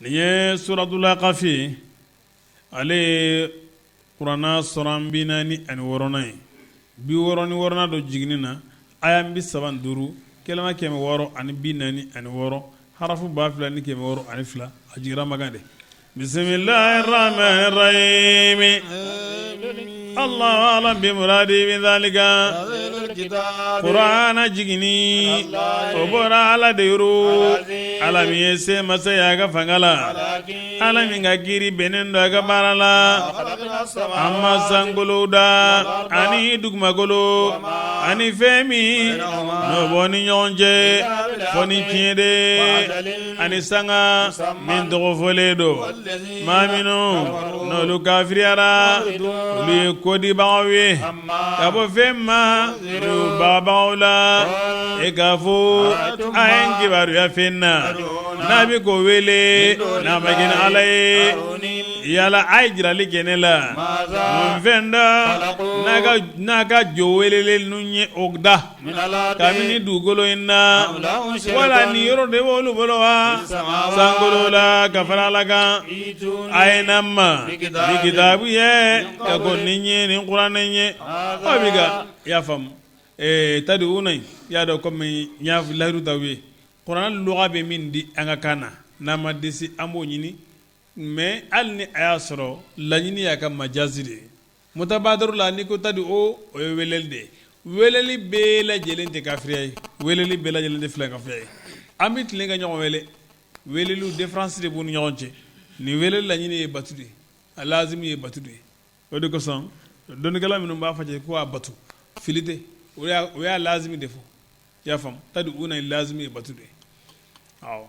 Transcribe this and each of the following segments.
Nin ye suratul Ahqaf ye, ale ye kuranna suran 46nan ye, 66nan don jiginni na, aya 35, kɛlɛma 646, harafu 2602, a jiginna Makan de. Bisimilahi rahmani rahimi Allahu alam bi muradi bi zalika kuranɛ jiginni o bɔra Ala de yɔrɔ Ala min ye se masa ye a ka fanga la Ala min ka kiri bɛnnen don a ka baara la a ma sankolo da ani dugumakolo ani fɛn min n'o b'o ni ɲɔgɔn cɛ fo ni tiɲɛ de ani sanga min tɔgɔ fɔlen don maa minnu n'olu kafiriyara olu ye kodibagaw ye ka bɔ fɛn ma n'u bagabagaw la e k'a fɔ a ye n kibaruya fɛn na n'a bɛ k'o wele n'a ma kɛ ni Ala ye yala a ye jirali kɛ ne la mun fɛn da n'a ka jo welelen ninnu ye o da kabini dugukolo in na wala niyɔrɔ de b'olu bolo wa sankolo la ka fara Ala kan a ye na n ma ni kitabu ye ka kɔn nin ɲɛ ni kuranɛ ye aw bɛ ka i y'a faamu tad'una i y'a dɔn kɔmi n y'a layidu t'aw ye kuranɛ luga bɛ min di an ka kan na n'an ma dɛsɛ an b'o ɲini mais hali ni a y'a sɔrɔ laɲini y'a ka majazi de ye mutabadiru la n'i ko tad'u o ye weleli de ye weleli bɛɛ lajɛlen tɛ kafiriya ye weleli bɛɛ lajɛlen tɛ filankafoya ye an bɛ tilen ka ɲɔgɔn wele weleliw différence de b'u ni ɲɔgɔn cɛ nin weleli laɲini ye batu de ye a lazimi ye batu de ye o de kosɔn dɔnnikɛla minnu b'a fɔ cɛ ko a batu fili tɛ o y'a lazimi de fɔ i y'a faamu tad'una lazimi ye batu de ye awɔ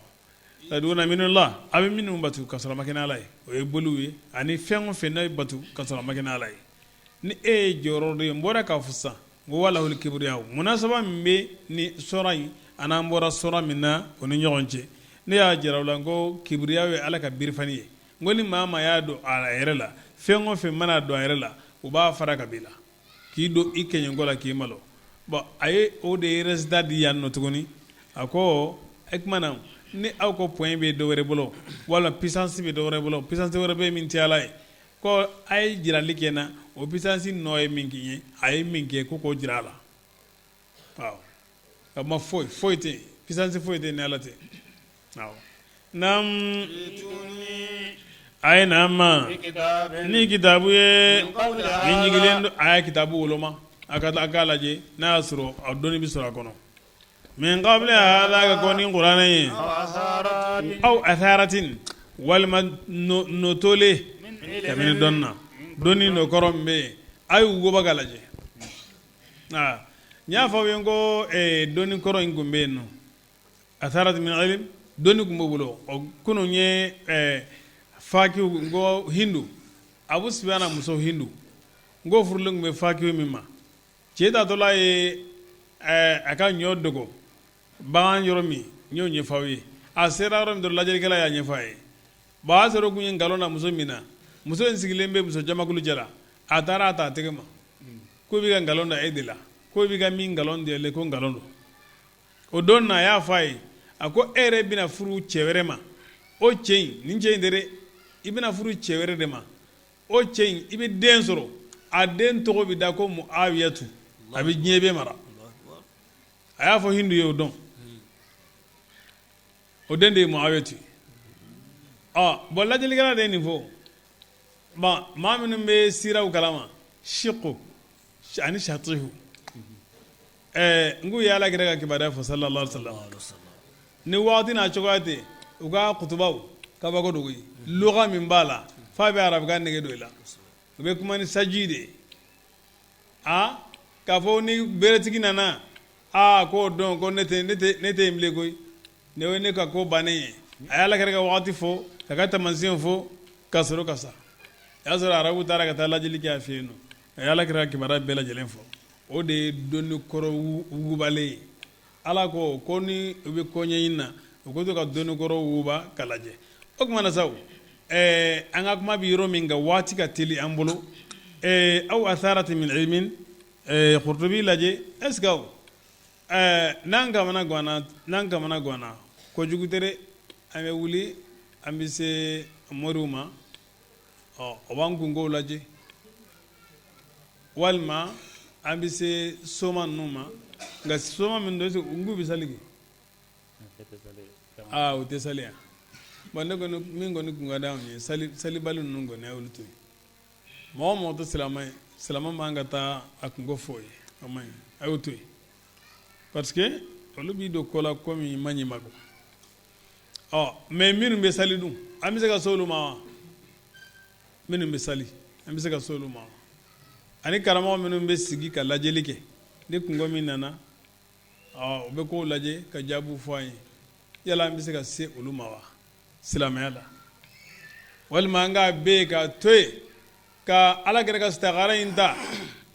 tad'una min dunillah a bɛ minnu batu ka sɔrɔ a ma kɛ n'Ala ye o ye boliw ye ani fɛn o fɛn n'a ye batu ka sɔrɔ a ma kɛ n'Ala ye ni e ye jɔyɔrɔ dɔ ye n bɔra k'a fɔ sisan n ko walahul kibriya munasaba min bɛ ni sura in an'an bɔra sura min na o ni ɲɔgɔn cɛ ne y'a jira aw la n ko kibriya ye Ala ka birifani ye n ko ni maa maa y'a don a yɛrɛ la fɛn o fɛn mana don a yɛrɛ la u b'a fara ka b'i la k'i don i kɛɲɛkɔ la k'i malo bon a ye o de ye résultat di yan nɔ tuguni a ko e tuma na ni aw ko poids bɛ dɔ wɛrɛ bolo wala puissance bɛ dɔ wɛrɛ bolo puissance wɛrɛ bɛ min tɛ Ala ye ko a ye jirali kɛ n na o puissance nɔ ye min k'i ye a ye min kɛ ko k'o jira a la waaw a ma foyi foyi tɛ yen puissance foyi tɛ yen ni Ala tɛ naam a ye na n ma ni kitabu ye min jigilen don a ye kitabu woloma a ka a k'a lajɛ n'a y'a sɔrɔ a dɔnni bɛ sɔrɔ a kɔnɔ min qabli hada ka kɔn ni kuranɛ ye aw atharatin walima nɔ tolen kabini dɔnni na dɔnni nɔ kɔrɔ min bɛ yen a y'u wuguba k'a lajɛ n y'a fɔ aw ye ko dɔnni kɔrɔ in tun bɛ yen nɔ atharatin min ilm dɔnni tun b'o bolo ɔ kunun ye fakiw n ko hindu abu sufiyana muso hindu n ko furulen tun bɛ fakiw min ma cɛ taatɔla ye a ka ɲɔ dogo bagan yɔrɔ min n y'o ɲɛfɔ aw ye a sera yɔrɔ min dɔrɔn lajɛlikɛla y'a ɲɛfɔ a ye bon a y'a sɔrɔ tun ye nkalon da muso min na muso in sigilen bɛ muso jamakulu cɛ la a taara a ta a tɛgɛ ma k'o bɛ ka nkalon da e de la k'o bɛ ka min nkalon tigɛ ko nkalon don o don na a y'a fɔ a ye a ko e yɛrɛ bɛna furu cɛ wɛrɛ ma o cɛ in nin cɛ in dɛ i bɛna furu cɛ wɛrɛ de ma o cɛ in i bɛ den sɔrɔ a den tɔgɔ bɛ da ko muawiyatu a bɛ diɲɛ bɛɛ mara a y'a fɔ hindu ye o don o den de ye muawiyatu ye ɔ bon lajɛlikɛla de ye nin fɔ bon maa minnu bɛ siraw kalama siku ani satihu n k'u ye ala kira ka kibaruya fɔ sallallahu alaihi wasallam ni waati n'a cogoya tɛ u ka kutubaw kabako dogo ye luga min b'a la f'a bɛ arabukan nege don i la u bɛ kuma ni saji de ye a k'a fɔ ni beretigi nana aa k'o don ko ne tɛ ne tɛ ne tɛ yen bilen koyi ne ye ne ka ko bannen ye a ye ala kira ka waati fɔ ka ka taamasiyɛn fɔ ka sɔrɔ ka sa o y'a sɔrɔ arabu taara ka taa lajɛli kɛ a fɛ yen nɔ a ye ala kira ka kibaruya bɛɛ lajɛlen fɔ o de ye dɔnni kɔrɔ wugubalen ye ala ko ko ni u bɛ ko ɲɛɲini na u ko to ka dɔnni kɔrɔ wuguba ka lajɛ o tuma na sa ɛɛ an ka kuma bɛ yɔrɔ min kan waati ka teli an bolo ɛɛ aw atharatin min ilmin ɛɛ Kurtubi lajɛ est ce que ɛɛ n'an kamana ganna n'an kamana ganna kojugu tɛ dɛ an bɛ wuli. An bɛ se moriw ma, ɔ o b'an kunkow lajɛ, walima an bɛ se soma ninnu ma. Nka soma min don, n k'u bɛ sali kɛ? Aa, u tɛ sali yan. Bon, ne kɔni, min kɔni kun ka d'anw ye, salibali ninnu kɔni, a y'olu to yen. Mɔgɔ o mɔgɔ tɛ silamɛ ye, silamɛ man ka taa a kunko fɔ o ye, o man ɲi, a y'o to yen, parce que olu b'i don ko la ko min man ɲi ma quoi. Ɔ, mais minnu bɛ sali dun, an bɛ se ka se olu ma wa? Minnu bɛ sali, an bɛ se ka se olu ma wa? Ani karamɔgɔ minnu bɛ sigi ka lajɛli kɛ, ni kunko min nana, ɔ, u bɛ kow lajɛ ka jaabiw fɔ an ye, yala an bɛ se ka se olu ma wa silamɛya la, walima an k'a bɛɛ ye k'a to yen ka Ala kira ka sitakara in ta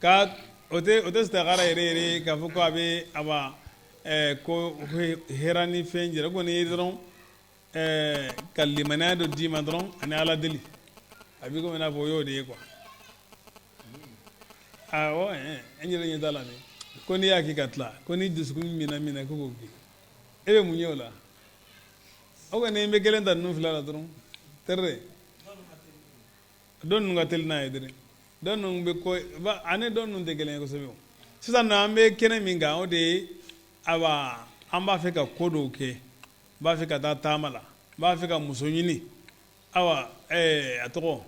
ka o tɛ, o tɛ sitakara yɛrɛ yɛrɛ ye k'a fɔ ko a bɛ awa ko hɛrɛ ni fɛn jira kɔni ye dɔrɔn, ka limaniya dɔ d'i ma dɔrɔn ani Ala deli, a b'i komi i n'a fɔ o y'o de ye quoi. Awɔ, n yɛrɛ ɲɛ t'a la dɛ, ko n'i y'a kɛ ka tila, ko ni dusukun minɛ min na, ko k'o kɛ, e bɛ mun ye o la? O kɔni, n bɛ kelen ta ninnu fila la dɔrɔn tɛrɛ. Dɔ ninnu ka teli n'a ye dɛ, dɔ ninnu bɛ ko ani dɔ ninnu tɛ kelen ye kosɛbɛ. Sisan nɔ, an bɛ kɛnɛ min kan, o de ye awa an b'a fɛ ka ko dɔw kɛ, n b'a fɛ ka taa taama la, n b'a fɛ ka muso ɲini, awa a tɔgɔ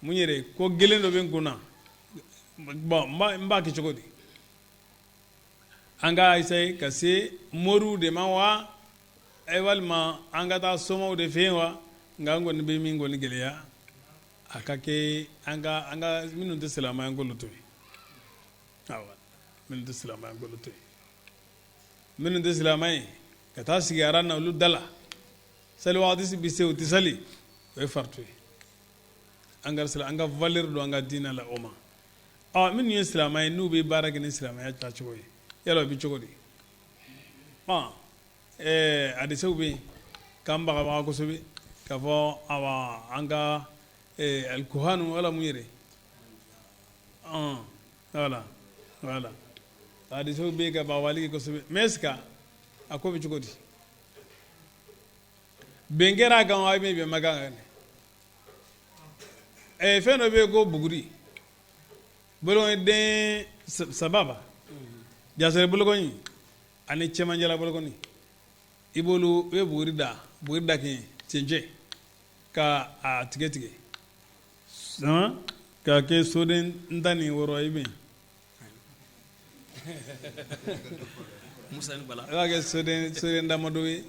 mun yɛrɛ, ko gɛlɛn dɔ bɛ n kun na, bon, n b'a kɛ cogo di? An ka essayer ka se moriw de ma wa, walima an ka taa somaw de fɛ yen wa? Nka an kɔni bɛ min kɔni gɛlɛya, a ka kɛ an ka minnu tɛ silamɛ, an k'olu to yen. Awa, minnu tɛ silamɛ, an k'olu to yen. Minnu tɛ silamɛ ye, ka taa sigi aran na olu da la, sali waati bɛ se, u tɛ sali, o ye faratu ye. An ka an ka valeur don an ka diinɛ la o ma. Ɔ, minnu ye silamɛ ye, n'u bɛ baara kɛ ni silamɛya taacogo ye, yala o bɛ cogo di? Ɔ, hadisew bɛ yen k'an bagabaga kosɛbɛ k'a fɔ awa an ka alikuhanu wala mun yɛrɛ, voilà voilà, hadisew bɛ yen ka bagabagali kɛ kosɛbɛ. Mais est ce que a ko bɛ cogo di? Bɛn kɛra a kan wa, bɛn ma k'a kan? Fɛn dɔ bɛ yen ko buguri bolokɔni den saba ba jasɛrɛ bolokɔni ani cɛmanjɛla bolokɔni, i b'olu, i bɛ buguri da kɛ cɛncɛn ka a tigɛ tigɛ k'a kɛ soden 16 i bɛ i b'a kɛ soden damadɔ ye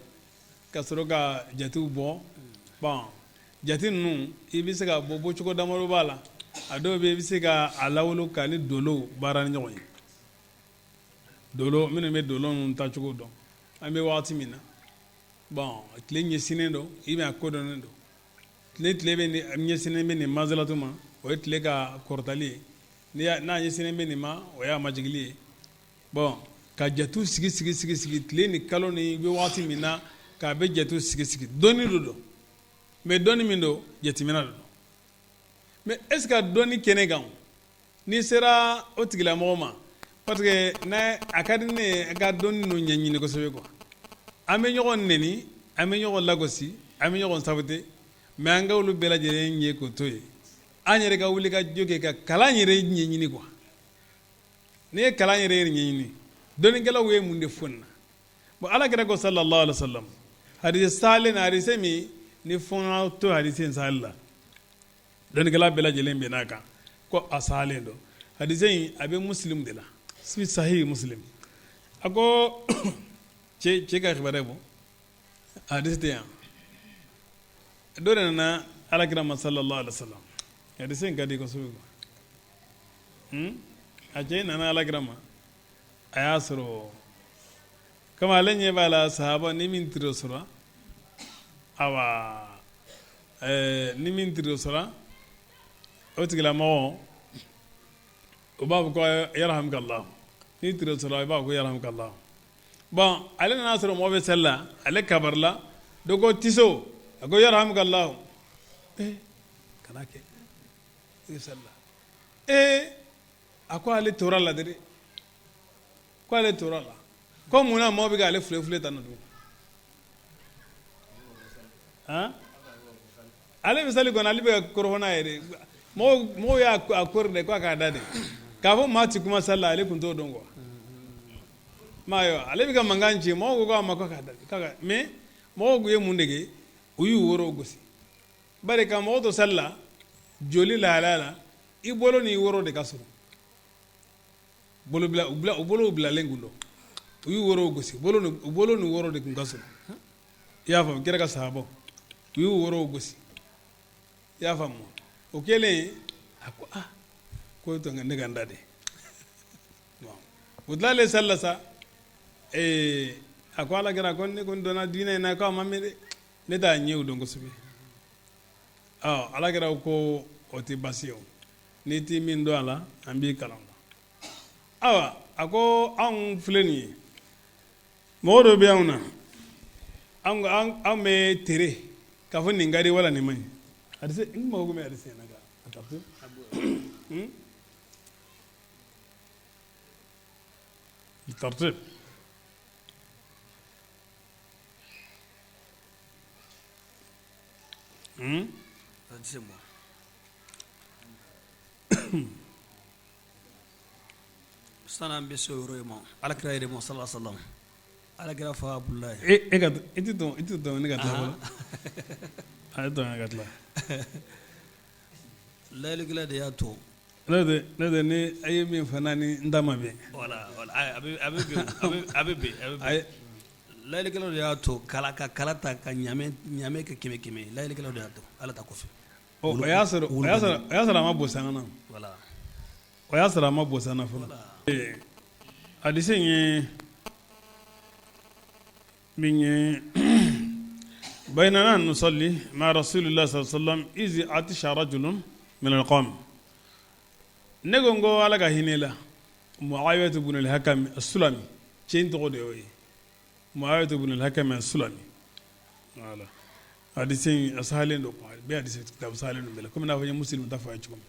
ka sɔrɔ ka jatew bɔ. Bon, jate ninnu, i bɛ se ka bɔ bɔcogo damadɔ b'a la. A dɔw bɛ yen, i bɛ se ka a lawolo ka ni dolow baara ni ɲɔgɔn ye. Dolo minnu bɛ dolo ninnu tacogo dɔn, an bɛ waati min na, bon, tile ɲɛsinnen don, i bɛ a kodɔnnen don, tile bɛ ɲɛsinnen bɛ nin manzilatu ma, o ye tile ka kɔrɔtali ye, n'a ɲɛsinnen bɛ nin ma, o y'a majigili ye. Bon, ka jate sigi sigi sigi sigi tile ni kalo ni bɛ waati min na, k'a bɛ jate sigi sigi, dɔnni don, mais dɔnni min don, jateminɛ don. Mais est ce que dɔnni kɛnɛ kan, n'i sera o tigilamɔgɔ ma? Parce que n'a a ka di ne ye ka dɔnni ninnu ɲɛɲini kosɛbɛ quoi. An bɛ ɲɔgɔn neni, an bɛ ɲɔgɔn lagosi, an bɛ ɲɔgɔn saboter, mais an ka olu bɛɛ lajɛlen ye k'o to yen, an yɛrɛ ka wuli ka jɔ kɛ ka kalan yɛrɛ ɲɛɲini quoi. N'i ye kalan yɛrɛ ɲɛɲini, dɔnnikɛlaw ye mun de fɔ nin na? Bon, Ala kira ko sallallahu alaihi wasallam, hadise salen na, hadise min ni fɔnga to hadise in sali la, dɔnnikɛla bɛɛ lajɛlen bɛnn'a kan ko a salen don. Hadise in, a bɛ Muslim de la, fi Sahih Muslim. A ko cɛ ka kibaruya bɔ hadise tɛ yan. Dɔ de nana Ala kira ma sallallahu alaihi wasallam. Hadise in ka di kosɛbɛ quoi. A cɛ nana Ala kira ma, a y'a sɔrɔ kama ale ɲɛ b'a la, sahaba ni min tiro sɔrɔ, awa ni min tiro sɔrɔ, o tigilamɔgɔ o b'a fɔ ko yarhamukallah. Ni tiro sɔrɔ, i b'a fɔ ko yarhamukallah. Bon, ale nana sɔrɔ mɔgɔ bɛ seli la, ale kabarila, dɔ ko tiso, a ko yarhamukallah. Kana kɛ i seli la. A ko ale tora la dɛ, ko ale tora la, ko munna maaw bɛ k'ale file file tan na dun? Han. Ale bɛ sali kɔnɔ, ale bɛ ka kɔrɔfɔ n'a yɛrɛ. Mɔgɔw y'a kori de k'a k'a da de k'a fɔ maa tɛ kuma sali la, ale tun t'o dɔn quoi. M'a ye, ale bɛ ka mankan ci, mɔgɔw ko k'a ma ko k'a da k'a, mais mɔgɔw ye mun de kɛ? U y'u worow gosi. Bari ka mɔgɔ to sali la, joli lahalaya la, i bolo n'i woro de ka surun. Bolo bila u bila u bolow bilalen kun don, u y'u worow gosi, u bolo ni woro de kun ka surun. I y'a faamu? Kira ka sahabaw, u y'u worow gosi. I y'a faamu? O kɛlen, a ko ah, ko to ne ka n da de. U tilalen sali la sa, ee, a ko Ala kira, ko ne kɔni donna diinɛ in na ko a ma mɛn dɛ, ne t'a ɲɛw dɔn kosɛbɛ. Ɔ, Ala kira ko o tɛ baasi ye, o n'i tɛ min dɔn a la, an b'i kalan o la. Ayiwa, a ko anw filɛ nin ye, mɔgɔ dɔ bɛ anw na, anw bɛ tere k'a fɔ nin ka di wala nin man ɲi. Hadisi n mago bɛ hadisi in na ka a tafsir. Tartib. Hadisi mo. Sanni an bɛ se o yɔrɔ in ma, Ala kira yɛrɛ ma sallallahu alaihi wasallam, Ala kira fa Abudulayi. E ka i tɛ dɔn ne ka tila fɔlɔ. A ye dɔn ne ka tila. Layilikɛla de y'a to. Ne tɛ ni a ye min fɔ n'a ni n ta ma bɛn. Voilà, voilà, a bɛ bɛn, a bɛ bɛn, a bɛ bɛn. Layilikɛlaw de y'a to kala ka kala ta ka ɲamɛ ɲamɛ kɛ kɛmɛ kɛmɛ, layilikɛlaw de y'a to Ala ta kɔfɛ. O y'a sɔrɔ a ma bɔ sanga na. Voilà. O y'a sɔrɔ a ma bɔ sanga fɔlɔ. Hadisi in ye min ye: بينما نصلي مع رسول الله صلى الله عليه وسلم إذ عطس رجل من القوم. Ne ko n ko Ala ka hinɛ la Muawiyah ibn al-Hakam as-Sulami, cɛ in tɔgɔ de y'o ye, Muawiyah ibn al-Hakam as-Sulami. Voilà, hadisi in a sahalen don quoi, bɛɛ hadisi kitabu sahalen don bɛɛ la, komi n'a fɔ n ye Muslim ta fɔ a ye cogo min.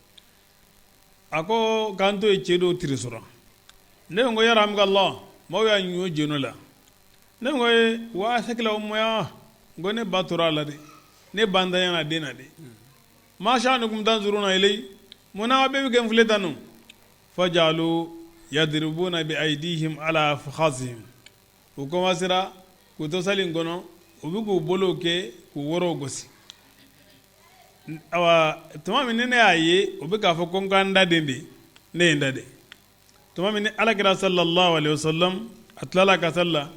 A ko k'an to yen, cɛ dɔw tiri sɔrɔ. Ne ko يرحمك الله, maaw y'a ɲɔ jeno la. Ne ko ye wa sakila ummuya, n ko ne ba tora a la de, ne ba ntanya na den na de. ما شأنكم تنظرون إلي, mun na aw bɛɛ bɛ kɛ n filɛ tan nɔ? فجعلوا يضربون بأيديهم على أفخاذهم. U commencera k'u to sali in kɔnɔ, u bɛ k'u bolow kɛ k'u worow gosi. Awa, tuma min ni ne y'a ye u bɛ k'a fɔ ko n ka n da den de, ne ye n da de. Tuma min ni Alakira صلى الله عليه وسلم a tilala ka sali la,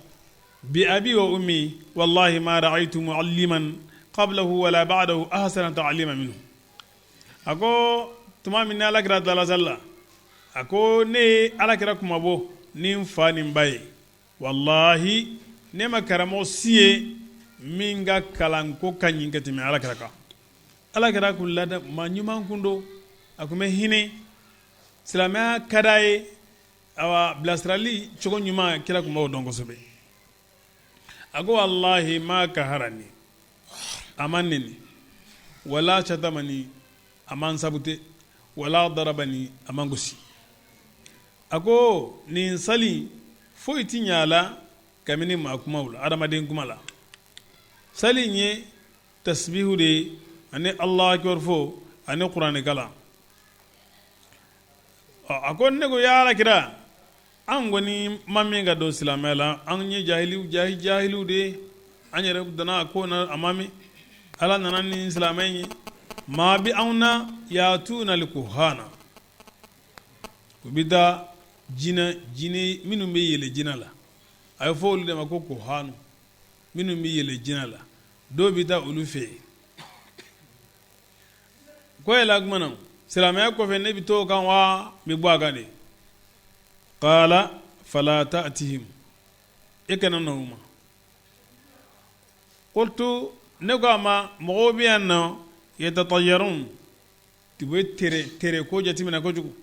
بأبي وأمي والله ما رأيت معلما قبله ولا بعده أحسن تعليما منه. A ko tuma min ni Alakira tilala sali la, a ko ne ye Alakira kumabɔ ni n fa ni n ba ye, wallahi ne ma karamɔgɔ si ye min ka kalanko ka ɲi ka tɛmɛ Alakira kan. Alakira kun lada maa ɲuman kun don, a kun bɛ hinɛ, silamɛya ka d'a ye. Awa, bilasirali cogo ɲuman, kira kun b'o dɔn kosɛbɛ. A ko wallahi ما قهرني, a ma neni, ولا شتمني, a ma n sabute, ولا ضربني, a ma gosi. A ko nin sali foyi ti ɲa a la kabini maa kumaw la, adamaden kuma la. Sali in ye tasbihu de ye ani الله أكبر fo ani kuranɛ kalan. A ko ne ko ya Ala kira, an kɔni ma min ka don silamɛya la, an ye jahiliw jahiliw de ye, an yɛrɛ donna a ko na, a ma min Ala nana ni silamɛ ye, maa bi anw na يأتون الكهان, u bɛ taa jinɛ jinɛ minnu bɛ yɛlɛ jinɛ la, a bɛ fɔ olu de ma ko kohanu, minnu bɛ yɛlɛ jinɛ la, dɔw bɛ taa olu fɛ yen. Ko yɛlɛ kuma na silamɛya kɔfɛ, ne bɛ to o kan wa n bɛ bɔ a kan de? قال فلا تأتهم, e kana na u ma. قلت, ne ko a ma, mɔgɔw bɛ yan nɔ يتطيرون, u bɛ tere tere ko jateminɛ kojugu,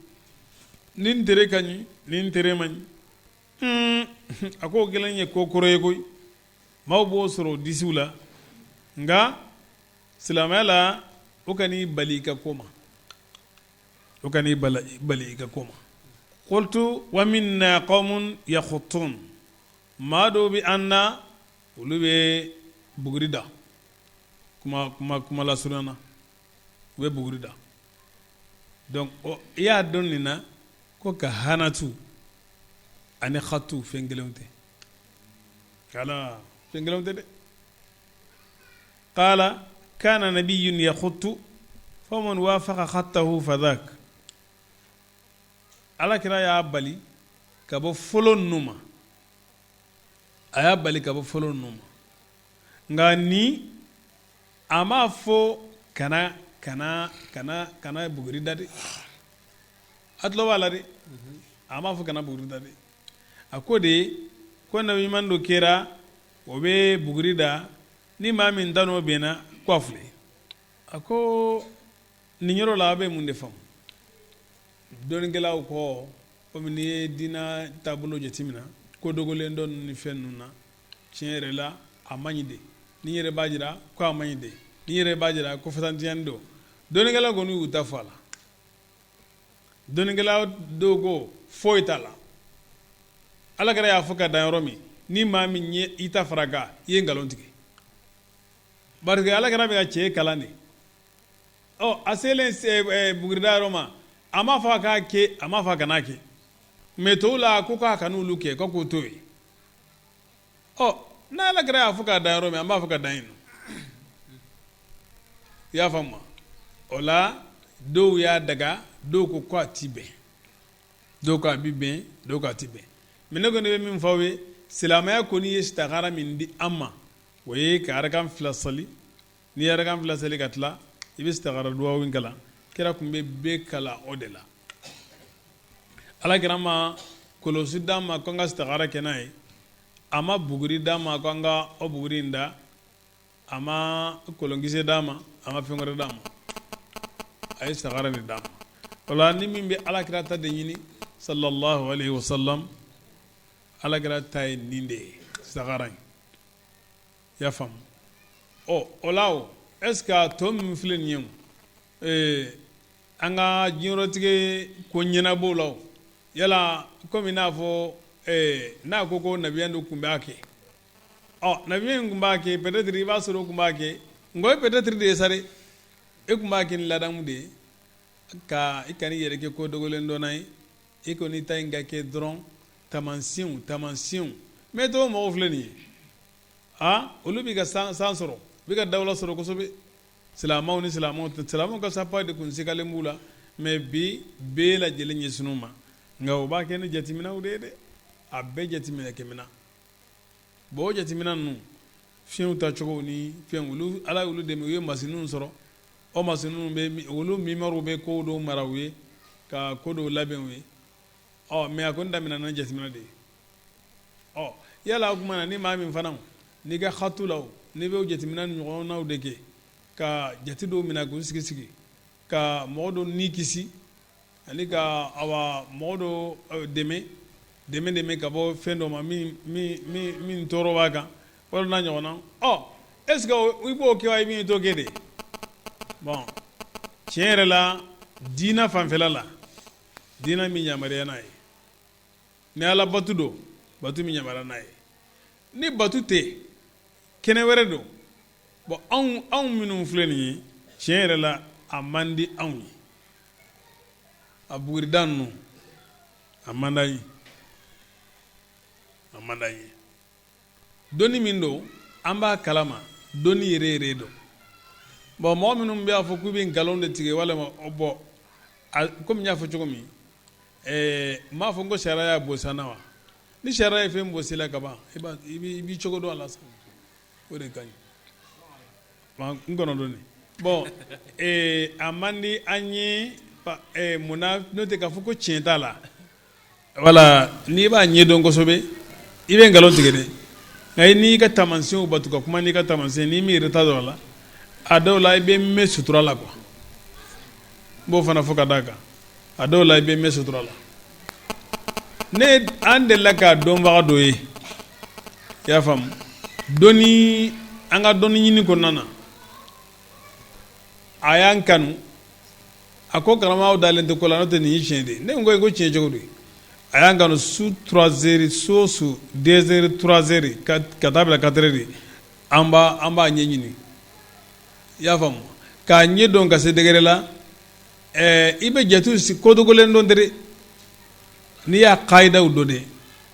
ni n tere ka ɲi, ni n tere man ɲi. A ko kelen ye ko kɔrɔ ye koyi, maaw b'o sɔrɔ disiw la, nka silamɛya la, o kan'i bali i ka ko ma, o kan'i bali i ka ko ma. قلت ومنا قوم يخطون, maa dɔw bɛ an na, olu bɛ buguri da. Kuma kuma kuma lasurunya na, u bɛ buguri da. Donc i y'a dɔn nin na ko kahanatu ani hatu fɛn kelenw tɛ, kala fɛn kelenw tɛ dɛ. Qala kana nabiyun yakhutu faman wafaqa khatahu fadhak. Ala kira y'a bali ka bɔ fɔlɔ ninnu ma, a y'a bali ka bɔ fɔlɔ ninnu ma. Nka ni a m'a fɔ kana kana kana kana buguri da dɛ. A tulo b'a la dɛ, a m'a fɔ kana buguri da dɛ. A ko de ko nabi ɲuman dɔ kɛra, o bɛ buguri da, ni maa min ta n'o bɛnna, ko a filɛ. A ko nin yɔrɔ la, a bɛ mun de faamu? Dɔnnikɛlaw ko komi n'i ye diinɛ taabolo jateminɛ, ko dogolen dɔ ni fɛn ninnu na, tiɲɛ yɛrɛ la a man ɲi de. Ni yɛrɛ b'a jira ko a man ɲi de, ni yɛrɛ b'a jira ko fasantiyani don. Dɔnnikɛlaw kɔni y'u ta fɔ a la. Dɔnnikɛla dɔw ko foyi t'a la. Ala kira y'a fɔ ka dan yɔrɔ min, ni maa min ye i ta fara kan, i ye nkalon tigɛ, parce que ala kira bɛ ka cɛ kalan de. Ɔ, a selen bugurida yɔrɔ ma, a m'a fɔ a k'a kɛ, a m'a fɔ a kan'a kɛ. Mais tɔw la, a ko k'a kan'olu kɛ, ko k'o to yen. Ɔ, n'ala kira y'a fɔ k'a dan yɔrɔ min, an b'a fɔ ka dan yen. I y'a faamu? O la, dɔw y'a daga, dɔw ko ko a ti bɛn, dɔw ko a bi bɛn, dɔw ko a ti bɛn. Mais ne kɔni bɛ min fɔ aw ye, silamɛya kɔni ye sitakara min di an ma, o ye ka arakan fila sali. N'i ye arakan fila sali ka tila, i bɛ sitakara duwawu in kalan. Kira tun bɛ bɛɛ kalan o de la. Ala kira ma kɔlɔsi d'an ma ko an ka sitakara kɛ n'a ye, a ma buguri d'an ma ko an ka o buguri in da, a ma kolonkisɛ d'an ma, a ma fɛn wɛrɛ d'an ma, a ye sitakara de d'an ma. O la, ni min bɛ ala kira ta de ɲini, sallallahu alayhi wa sallam, ala kira ta ye nin de ye, sitakara in. I y'a faamu? Ɔ, o la, o est ce que a tɔ min filɛ nin ye, o an ka diɲɛlatigɛ ko ɲɛnabɔ la, o yala komi n'a fɔ n'a ko ko nabiya dɔ tun b'a kɛ, ɔ, nabiya in tun b'a kɛ, peut-être i b'a sɔrɔ o tun b'a kɛ, nka o ye peut-être de ye sa dɛ. E tun b'a kɛ ni ladamu de ye, ka i kana i yɛrɛ kɛ ko dogolen dɔnna ye. I kɔni ta in ka kɛ dɔrɔn taamasiyɛnw taamasiyɛnw. Mais tɔw mɔgɔw filɛ nin ye, aa, olu b'i ka san sɔrɔ, u bɛ ka dawula sɔrɔ kosɛbɛ. Silamɛw ni silamɛw tɛ, silamɛw ka sapa de kun sigalen b'u la. Mais bi, bɛɛ lajɛlen ɲɛsinn'u ma, nka u b'a kɛ ni jateminɛw de ye dɛ. A bɛɛ jateminɛ kɛmina. Bon, o jateminɛ ninnu, fiɲɛw tacogo ni fɛn, olu ala y'olu dɛmɛ, u ye masiniw sɔrɔ. O masiniw bɛ olu mémoire bɛ ko dɔw mara u ye, ka ko dɔw labɛn u ye. Ɔ, mais a kɔni daminɛna ni jateminɛ de ye. Ɔ, yala o tuma na, ni maa min fana n'i ka hatu la, n'i bɛ jateminɛ ni ɲɔgɔnnaw de kɛ, ka jate dɔw minɛ k'u sigi sigi, ka mɔgɔ dɔ ni kisi, ani ka awa mɔgɔ dɔ dɛmɛ dɛmɛ dɛmɛ ka bɔ fɛn dɔ ma min min min tɔɔrɔ b'a kan, walima n'a ɲɔgɔnna, ɔ, est ce que i b'o kɛ wa, i b'i t'o kɛ de? Bon, tiɲɛ yɛrɛ la, diinɛ fanfɛla la, diinɛ min yamaruya n'a ye, ni ala batu don, batu min yamaruya n'a ye, ni batu tɛ, kɛnɛ wɛrɛ don. Bon, anw minnu filɛ nin ye, tiɲɛ yɛrɛ la, a man di anw ye. A bugurida ninnu, a man d'an ye, a man d'an ye. Dɔnni min don, an b'a kalama, dɔnni yɛrɛ yɛrɛ don. Bon, mɔgɔ minnu b'a fɔ k'u bɛ nkalon de tigɛ walima, bon, komi n y'a fɔ cogo min, n b'a fɔ n ko sariya y'a bosi an na wa. Ni sariya ye fɛn bosi la ka ban, i b'i cogo dɔn a la sa, o de ka ɲi. N kɔnɔ dɔɔni. Bon, a man di an ye munna? N'o tɛ k'a fɔ ko tiɲɛ t'a la. Wala n'i b'a ɲɛdɔn kosɛbɛ, i bɛ nkalon tigɛ dɛ. Nka n'i ka taamasiyɛnw batu, ka kuma n'i ka taamasiyɛn, n'i m'i yɛrɛ ta dɔn a la, a dɔw la i bɛ mɛn sutura la quoi. N b'o fana fɔ ka d'a kan, a dɔw la i bɛ mɛn sutura la. Ne an delila ka dɔnbaga dɔ ye, i y'a faamu, dɔnni, an ka dɔnni ɲini kɔnɔna na, a y'an kanu. A ko karamɔgɔw dalen tɛ ko la, n'o tɛ nin ye tiɲɛ de ye. Ne ko ko tiɲɛ cogo di? A y'an kanu su 3 heures, su o su 2 heures, 3 heures ka taa bila 4 heures, an b'a ɲɛɲini. I y'a faamu k'a ɲɛ dɔn ka se degré la, i bɛ jate kodogolen dɔn dɛ. N'i y'a kayidaw dɔn de,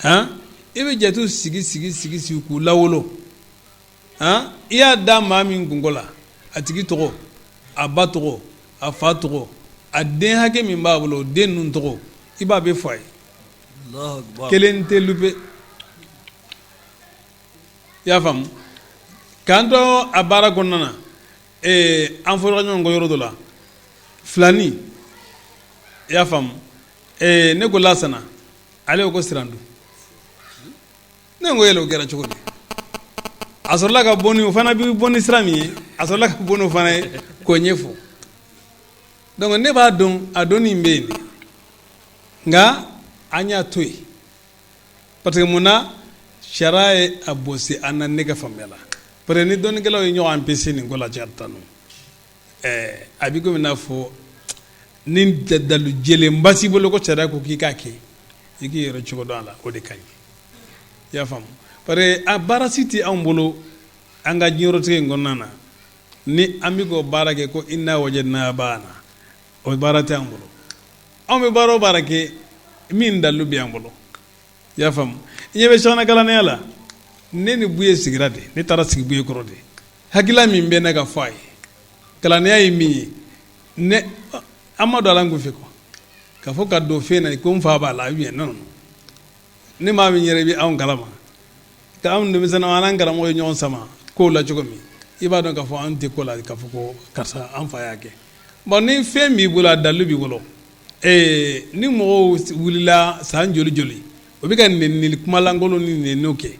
han, i bɛ jate sigi sigi sigi sigi k'u lawolo, han. I y'a da maa min kunko la, a tigi tɔgɔ, a ba tɔgɔ, a fa tɔgɔ, a den hakɛ min b'a bolo, o den ninnu tɔgɔ, i b'a bɛɛ fɔ a ye. Kelen tɛ lupe. I y'a faamu? K'an to a baara kɔnɔna na, an fɔra ɲɔgɔn kɔ yɔrɔ dɔ la, filani, i y'a faamu, ne ko Lasana, ale ko Sirandu. Ne ko yɛlɛ, o kɛra cogo di? A sɔrɔla ka bɔ ni o fana bɛ bɔ ni sira min ye, a sɔrɔla ka bɔ n'o fana ye k'o ɲɛfɔ. Donc ne b'a dɔn, a dɔnni bɛ yen de, nka an y'a to yen parce que mun na sariya ye a bɔsi an na, ne ka faamuya la. Parce que ni dɔnnikɛlaw ye ɲɔgɔn empêcher nin ko la, cɛ tan a bɛ komi n'a fɔ ni dalu jɛlenba t'i bolo ko sariya ko k'i k'a kɛ, i k'i yɛrɛ cogo dɔn a la, o de ka ɲi. I y'a faamu? Parce que a baara si tɛ anw bolo an ka diɲɛlatigɛ in kɔnɔna na ni an bɛ k'o baara kɛ ko inna wajadna abana, o baara tɛ an bolo. Anw bɛ baara o baara kɛ, min dalu bɛ an bolo. I y'a faamu? I ɲɛ bɛ sɔgɔna kalandenya la, ne ni Buye sigira de, ne taara sigi Buye kɔrɔ de. Hakilila min bɛ ne ka fɔ a ye, kalandenya ye min ye, ne an ma don a la n kun fɛ quoi, k'a fɔ ka don fɛn na ko n fa b'a la ou bien non, non. Ne maa min yɛrɛ bɛ anw kalama, ka anw denmisɛnninw, an n'an karamɔgɔ ye ɲɔgɔn sama kow la cogo min, i b'a dɔn k'a fɔ an tɛ ko la k'a fɔ ko karisa an fa y'a kɛ. Bon, ni fɛn b'i bolo, a dalu b'i bolo, ni mɔgɔw wulila san joli joli, o bɛ ka nɛnini kumalankolon ni nɛniniw kɛ,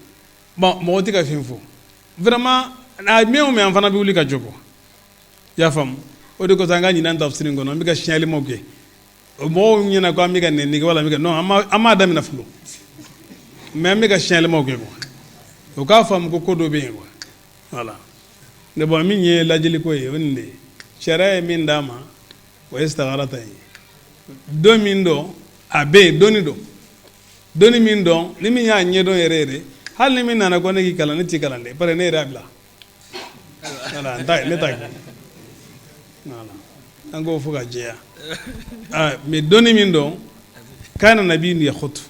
bon, mɔgɔ tɛ ka fɛn fɔ vraiment. A mɛn o mɛn, an fana bɛ wuli ka jɔ quoi. I y'a faamu? O de kosɔn an ka ɲinan tafsiri kɔnɔ, an bɛ ka signalement kɛ mɔgɔw ɲɛna ko an bɛ ka nɛnini kɛ wala an bɛ ka, non, an m'a daminɛ fɔlɔ, mais an bɛ ka signalement kɛ quoi, o k'a faamu ko ko dɔ bɛ yen quoi. Voilà. Mais bon, min ye lajɛli ko ye, o nin de ye. Sariya ye min d'a ma, o ye sitagara ta ye. Don min don, a bɛ yen, dɔnni don, dɔnni min dɔn, ni min y'a ɲɛdɔn yɛrɛ yɛrɛ, hali ni min nana ko ne k'i kalan, ne t'i kalan dɛ, parce que ne yɛrɛ y'a bila. Voilà, ne t'a kɛ. Voilà, an k'o fɔ ka jɛya. Ah, mais dɔnni min don, kana nabi yahutu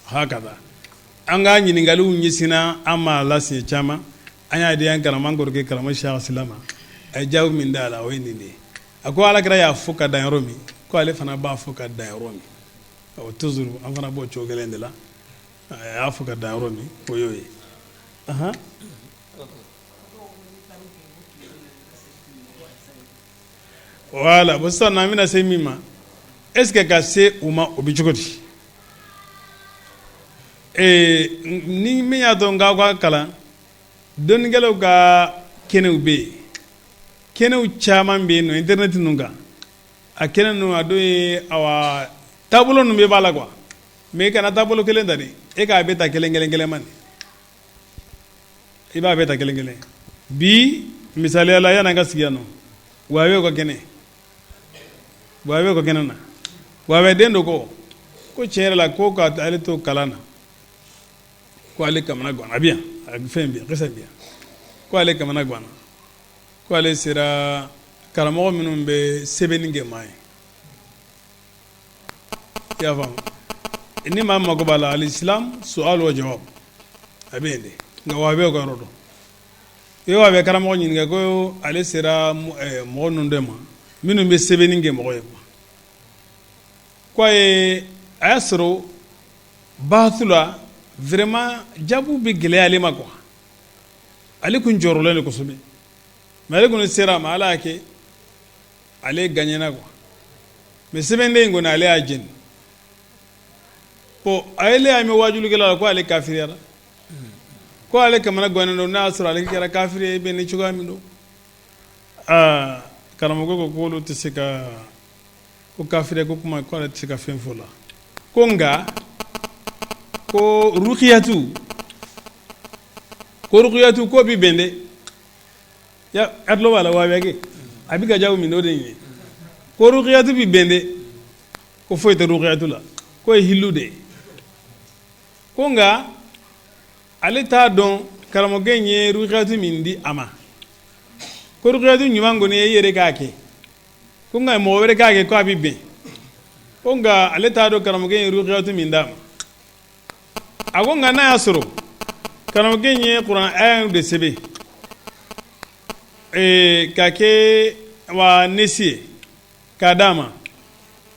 hakada. An ka ɲininkaliw ɲɛsinna an ma la siɲɛ caman, an y'a di an karamɔgɔ, an kɔrɔkɛ karamɔgɔ Siyaka Sila ma. A ye jaabi min d'a la, o ye nin de ye. A ko Alakira y'a fɔ ka dan yɔrɔ min, ko ale fana b'a fɔ ka dan yɔrɔ min, o toujours an fana b'o cogo kelen de la. A y'a fɔ ka dan yɔrɔ min, o y'o ye. Voilà. Bon, sisan an bɛna se min ma, est ce que ka se u ma, o bɛ cogo di? Ni min y'a dɔn k'aw ka kalan, dɔnnikɛlaw ka kɛnɛw bɛ yen, kɛnɛw caman bɛ yen nɔ internet ninnu kan. A kɛnɛ ninnu, a dɔ ye, awa, taabolo ninnu bɛɛ b'a la quoi. Mais i kana taabolo kelen ta dɛ, e k'a bɛɛ ta kelen kelen kelen man, i b'a bɛɛ ta kelen kelen. Bi misaliya la, yan'an ka sigi yan nɔ, wahabiyaw ka kɛnɛ, wahabiyaw ka kɛnɛ na, wahabiya den dɔ ko ko tiɲɛ yɛrɛ la, ko ka ale to kalan na, ko ale kamana ganna. A bɛ yan, a bɛ fɛn bɛ yan, kisa bɛ yan, ko ale kamana ganna, ko ale sera karamɔgɔ minnu bɛ sɛbɛnni kɛ maa ye. I y'a faamu? Ni maa mako b'a la, al-islam su'al wa jawab, a bɛ yen de. Nka wahabiyaw ka yɔrɔ dɔn, i ye wahabiya karamɔgɔ ɲininka ko ale sera mɔgɔ ninnu de ma minnu bɛ sɛbɛnni kɛ mɔgɔ ye quoi, ko a ye a y'a sɔrɔ baatu la, vraiment jaabiw bɛ gɛlɛya ale ma quoi. Ale kun jɔrɔlen don kosɛbɛ, mais ale kɔni sera a ma, Ala y'a kɛ ale gagnena quoi. Mais sɛbɛnden in kɔni, ale y'a jeni. Bon, ale y'a mɛn waajulikɛla la ko ale kafiriyara, ko ale kamana gannen don. N'a y'a sɔrɔ ale kɛra kafiri ye, bɛ ni cogoya min don, aa, karamɔgɔ ko k'olu tɛ se ka ko kafiriya ko kuma, ko ale tɛ se ka fɛn fɔ la, ko nka ko rukiyatu, ko rukiyatu ko bi bɛn dɛ. Ya a tulo b'a la, wahabiya kɛ a bɛ ka jaabi min, o de ye ko rukiyatu bi bɛn dɛ, ko foyi tɛ rukiyatu la, k'o ye hilu de ye. Ko nka ale t'a dɔn karamɔgɔkɛ in ye rukiyatu min di a ma. Ko rukiyatu ɲuman kɔni ye i yɛrɛ k'a kɛ, ko nka mɔgɔ wɛrɛ k'a kɛ ko a bɛ bɛn. Ko nka ale t'a dɔn karamɔgɔkɛ ye rukiyatu min d'a ma. A ko nka n'a y'a sɔrɔ karamɔgɔkɛ in ye kuran aya de sɛbɛn ka kɛ wa nesi ye k'a d'a ma,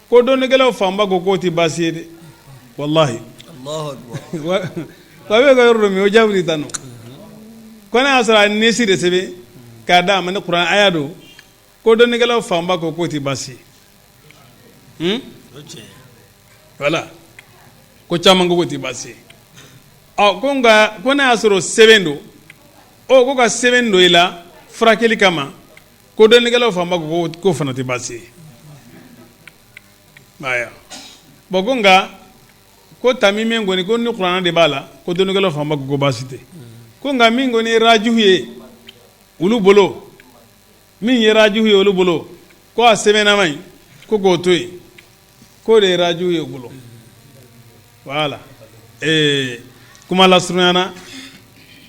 ko dɔnnikɛlaw fanba ko k'o tɛ baasi ye dɛ, walahi. Wa bɛ ka yɔrɔ dɔ min o jaabi ta nɔ, ko n'a y'a sɔrɔ a nesi de sɛbɛn k'a d'a ma ni kuran aya don, ko dɔnnikɛlaw fanba ko k'o tɛ baasi ye. Voilà, ko caman ko k'o tɛ baasi ye. Ɔ, ko nka ko n'a y'a sɔrɔ sɛbɛn don, ɔ ko ka sɛbɛn don i la furakɛli kama, ko dɔnnikɛlaw fanba ko k'o fana tɛ baasi ye. Aya, bon, ko nka ko tamimɛ kɔni, ko ni kuranɛ de b'a la, ko dɔnnikɛlaw fanba ko ko baasi tɛ. Ko nka min kɔni ye rajihu ye olu bolo, min ye rajihu ye olu bolo, ko a sɛbɛnnama in, ko k'o to yen, k'o de ye rajihu ye u bolo. Voilà, kuma lasurunya na,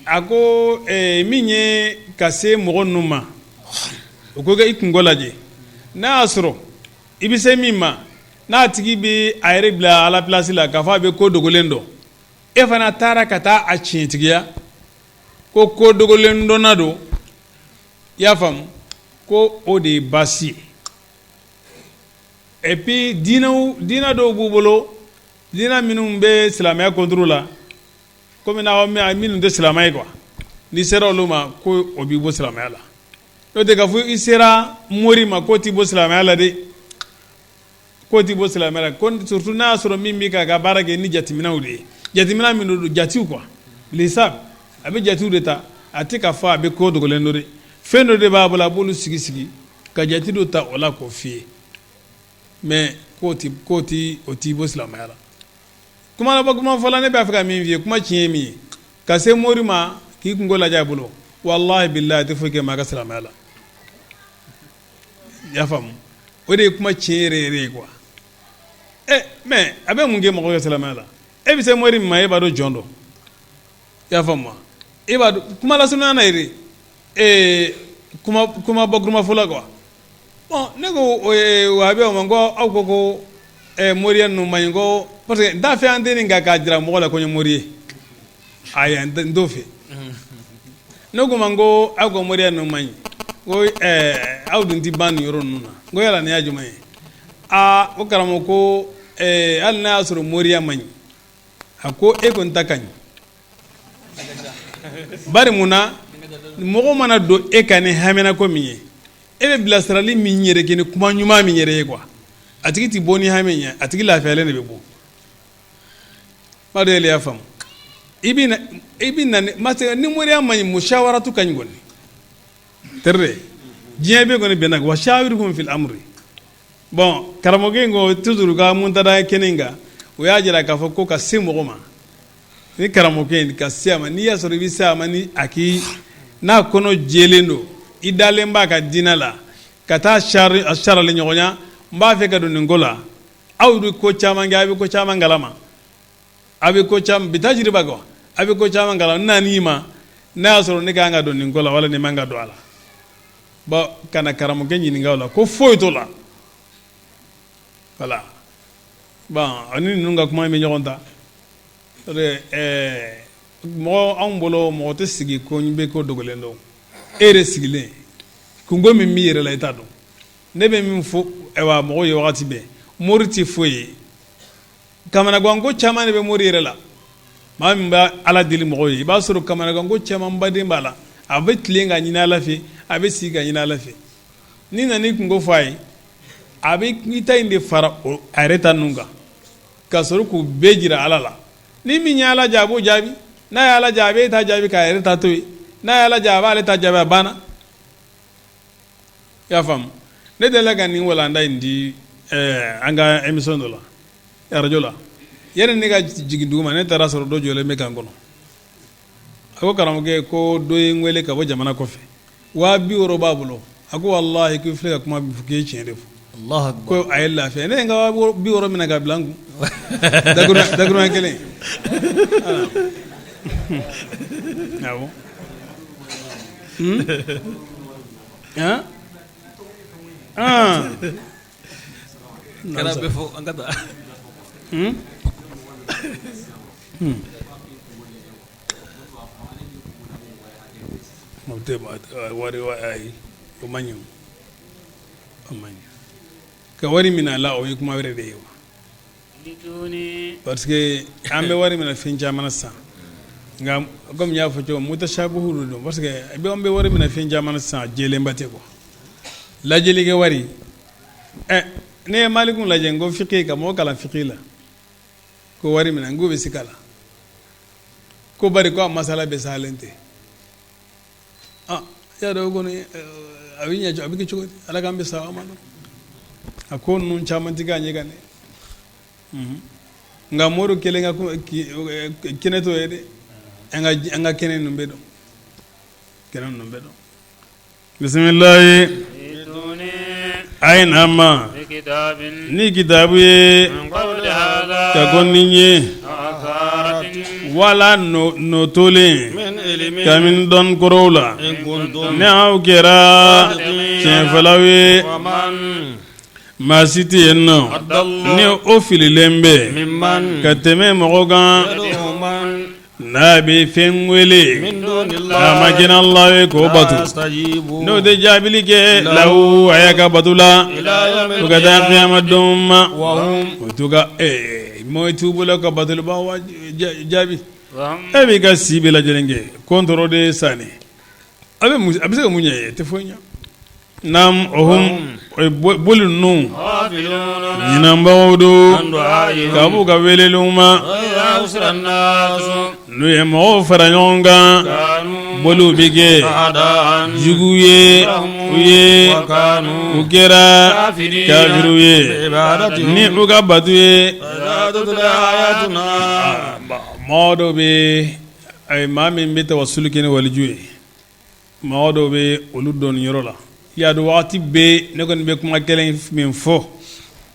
a ko min ye ka se mɔgɔ ninnu ma, o ko i kunko lajɛ, n'a y'a sɔrɔ i bɛ se min ma, n'a tigi bɛ a yɛrɛ bila Ala place la k'a fɔ a bɛ ko dogolen dɔn, e fana taara ka taa a tiɲɛtigiya ko ko dogolen dɔnna don, i y'a faamu, ko o de ye baasi ye. Et puis diinɛ dɔw b'u bolo, diinɛ minnu bɛ silamɛya contre la, komi n'a minnu tɛ silamɛ ye quoi, n'i sera olu ma, ko o b'i bɔ silamɛya la. N'o tɛ k'a fɔ i sera mori ma, k'o t'i bɔ silamɛya la dɛ, k'o t'i bɔ silamɛya la. Ko surtout n'a y'a sɔrɔ min bɛ k'a ka baara kɛ ni jateminɛw de ye, jateminɛ min don, jatew quoi, lisab, a bɛ jatew de ta, a tɛ k'a fɔ a bɛ ko dogolen dɔn dɛ. Fɛn dɔ de b'a bolo, a b'olu sigi sigi ka jate dɔ ta o la k'o f'i ye, mais k'o ti k'o ti o t'i bɔ silamɛya la. Kuma laban kuma fɔla, ne b'a fɛ ka min f'i ye, kuma tiɲɛ ye min ye, ka se mori ma k'i kunko lajɛ a bolo, walahi bilahi, a tɛ foyi kɛ maa ka silamɛya la. I y'a faamu, o de ye kuma tiɲɛ yɛrɛ yɛrɛ ye quoi. Ɛ, mais a bɛ mun kɛ mɔgɔ ka silamɛya la? E bɛ se mori min ma, e b'a dɔn jɔn don, i y'a faamu wa? E b'a dɔn, kuma lasurunya na yɛrɛ, kuma bakuruma fɔla quoi. Bon, ne ko wahabiyaw ma ko aw ko ko moriya ninnu man ɲi, ko parce que n t'a fɛ an tɛ nin kan k'a jira mɔgɔ la ko n ye mori ye. Ayi, n t'o fɛ. Ne ko ma ko aw ko moriya ninnu man ɲi, ko aw dun tɛ ban nin yɔrɔ ninnu na. N ko yala nin y'a jumɛn ye? Aa, ko karamɔgɔ, ko hali n'a y'a sɔrɔ moriya man ɲi, a ko e kɔni ta ka ɲi. Bari mun na? Mɔgɔ mana don e kan ni haminako min ye, e bɛ bilasirali min yɛrɛ kɛ ni kuma ɲuman min yɛrɛ ye quoi, a tigi tɛ bɔ ni hami ye, a tigi lafiyalen de bɛ bɔ. Ba dɔ y'a faamu, i bɛ na ni moriya man ɲi, mushawaratu ka ɲi kɔni teri diɲɛ bɛ kɔni bɛnna wa shawirhum fil amri. Bon, karamɔgɔkɛ in ko toujours ka muntada kɛnɛ in kan, o y'a jira k'a fɔ ko ka se mɔgɔ ma ni karamɔgɔkɛ in ka se a ma, n'i y'a sɔrɔ i bɛ se a ma, ni a k'i n'a kɔnɔ jɛlen don, i dalen b'a ka diinɛ la, ka taa a sarali ɲɔgɔnya, n b'a fɛ ka don nin ko la. Aw bɛ ko caman kɛ, a bɛ ko caman kalama, a bɛ ko caman bi tajiriba quoi, a bɛ ko caman kalama. N nan'i ma, n'a y'a sɔrɔ ne ka kan ka don nin ko la wala ne man ka don a la. Bon, ka na karamɔgɔkɛ ɲininka o la, ko foyi t'o la. Voilà, bon, ani ninnu ka kuma bɛ ɲɔgɔn ta. Mɔgɔ anw bolo, mɔgɔ tɛ sigi ko n bɛ ko dogolen dɔn. E yɛrɛ sigilen, kunko min b'i yɛrɛ la, i t'a dɔn. Ne bɛ min fɔ, ayiwa, mɔgɔw ye wagati bɛɛ, mori tɛ foyi ye. Kamanaganko caman de bɛ mori yɛrɛ la. Maa min bɛ Ala deli mɔgɔw ye, i b'a sɔrɔ kamanaganko caman baden b'a la. A bɛ tilen ka ɲini Ala fɛ, a bɛ sigi ka ɲini Ala fɛ. N'i nana i kunko fɔ a ye, a bɛ i ta in de fara a yɛrɛ ta ninnu kan ka sɔrɔ k'u bɛɛ jira Ala la. Ni min ye Ala diya, a b'o jaabi. N'a ye Ala diya, a b'e ta jaabi k'a yɛrɛ ta to yen. N'a ye Ala diya, a b'ale ta jaabi, a banna. I y'a faamu, ne delila ka nin walanda in di an ka émission dɔ la arajo la. Yanni ne ka jigin dugu ma, ne taara sɔrɔ dɔ jɔlen bɛ kan kɔnɔ. A ko karamɔgɔkɛ, ko dɔ ye n wele ka bɔ jamana kɔfɛ, 60.000 b'a bolo. A ko walahi, k'i filɛ ka kuma min fɔ, k'i ye tiɲɛ de fɔ, ko a ye lafiya. Ne ye n ka 60 minɛ ka bila n kun, dakuruɲɛ kelen. Awɔ. Han Kɛra bɛ fɔ an ka taa. O tɛ wari, ayi, o man ɲi, o man ɲi ka wari minɛ a la. O ye kuma wɛrɛ de ye, parce que an bɛ wari minɛ fɛn caman sisan. Nka comme n y'a fɔ cogo, mutashabihu don, parce que an bɛ wari minɛ fɛn caman sisan, jɛlenba tɛ quoi. Lajɛlikɛ wari, ɛ, ne ye Maliku lajɛ, n ko fiqh, ka mɔgɔ kalan fiqh la, ko wari minɛ, n k'o bɛ se ka la ko bari ko a masala bɛ salen tɛ. Ah, y'a dɔn, o kɔni a bɛ ɲɛ, a bɛ kɛ cogo di? Ala k'an bɛ sababa ma. A ko ninnu caman tɛ k'a ɲɛ kan dɛ. Nka mori kelen ka kɛnɛ t'o ye dɛ. An ka kɛnɛ ninnu bɛ dɔn, kɛnɛ ninnu bɛ dɔn. Bisimilayi, a ye na ma ni kitabu ye ka kɔn nin ɲɛ, wala nɔ tolen kabini dɔn kɔrɔw la, ni aw kɛra tiɲɛfɔlaw ye. Maa si tɛ yen nɔ ni o fililen bɛ ka tɛmɛ mɔgɔ kan n'a bɛ fɛn wele n'a ma kɛ n'Ala ye k'o bato, n'o tɛ jaabili kɛ lahu a y'a ka bato la fo ka taa kiyama don ma. O to ka mɔgɔ t'u bolo ka batoliba jaabi. E b'i ka si bɛɛ lajɛlen kɛ kɔntɔrɔ de ye sanni, a bɛ se ka mun ɲɛ ye? Tɛ foyi ɲɛ. Naam, hum, boli ninnu ɲinanbagaw don ka b'u ka welelenw ma. N'u ye mɔgɔw fara ɲɔgɔn kan, boliw bɛ kɛ jugu ye u ye, u kɛra kafiriw ye ni u ka bato ye. Mɔgɔ dɔw bɛ, maa min bɛ tawasulu kɛ ni waliju ye, mɔgɔ dɔw bɛ olu dɔn yɔrɔ la. Y'a dɔn, waati bɛɛ ne kɔni bɛ kuma kelen min fɔ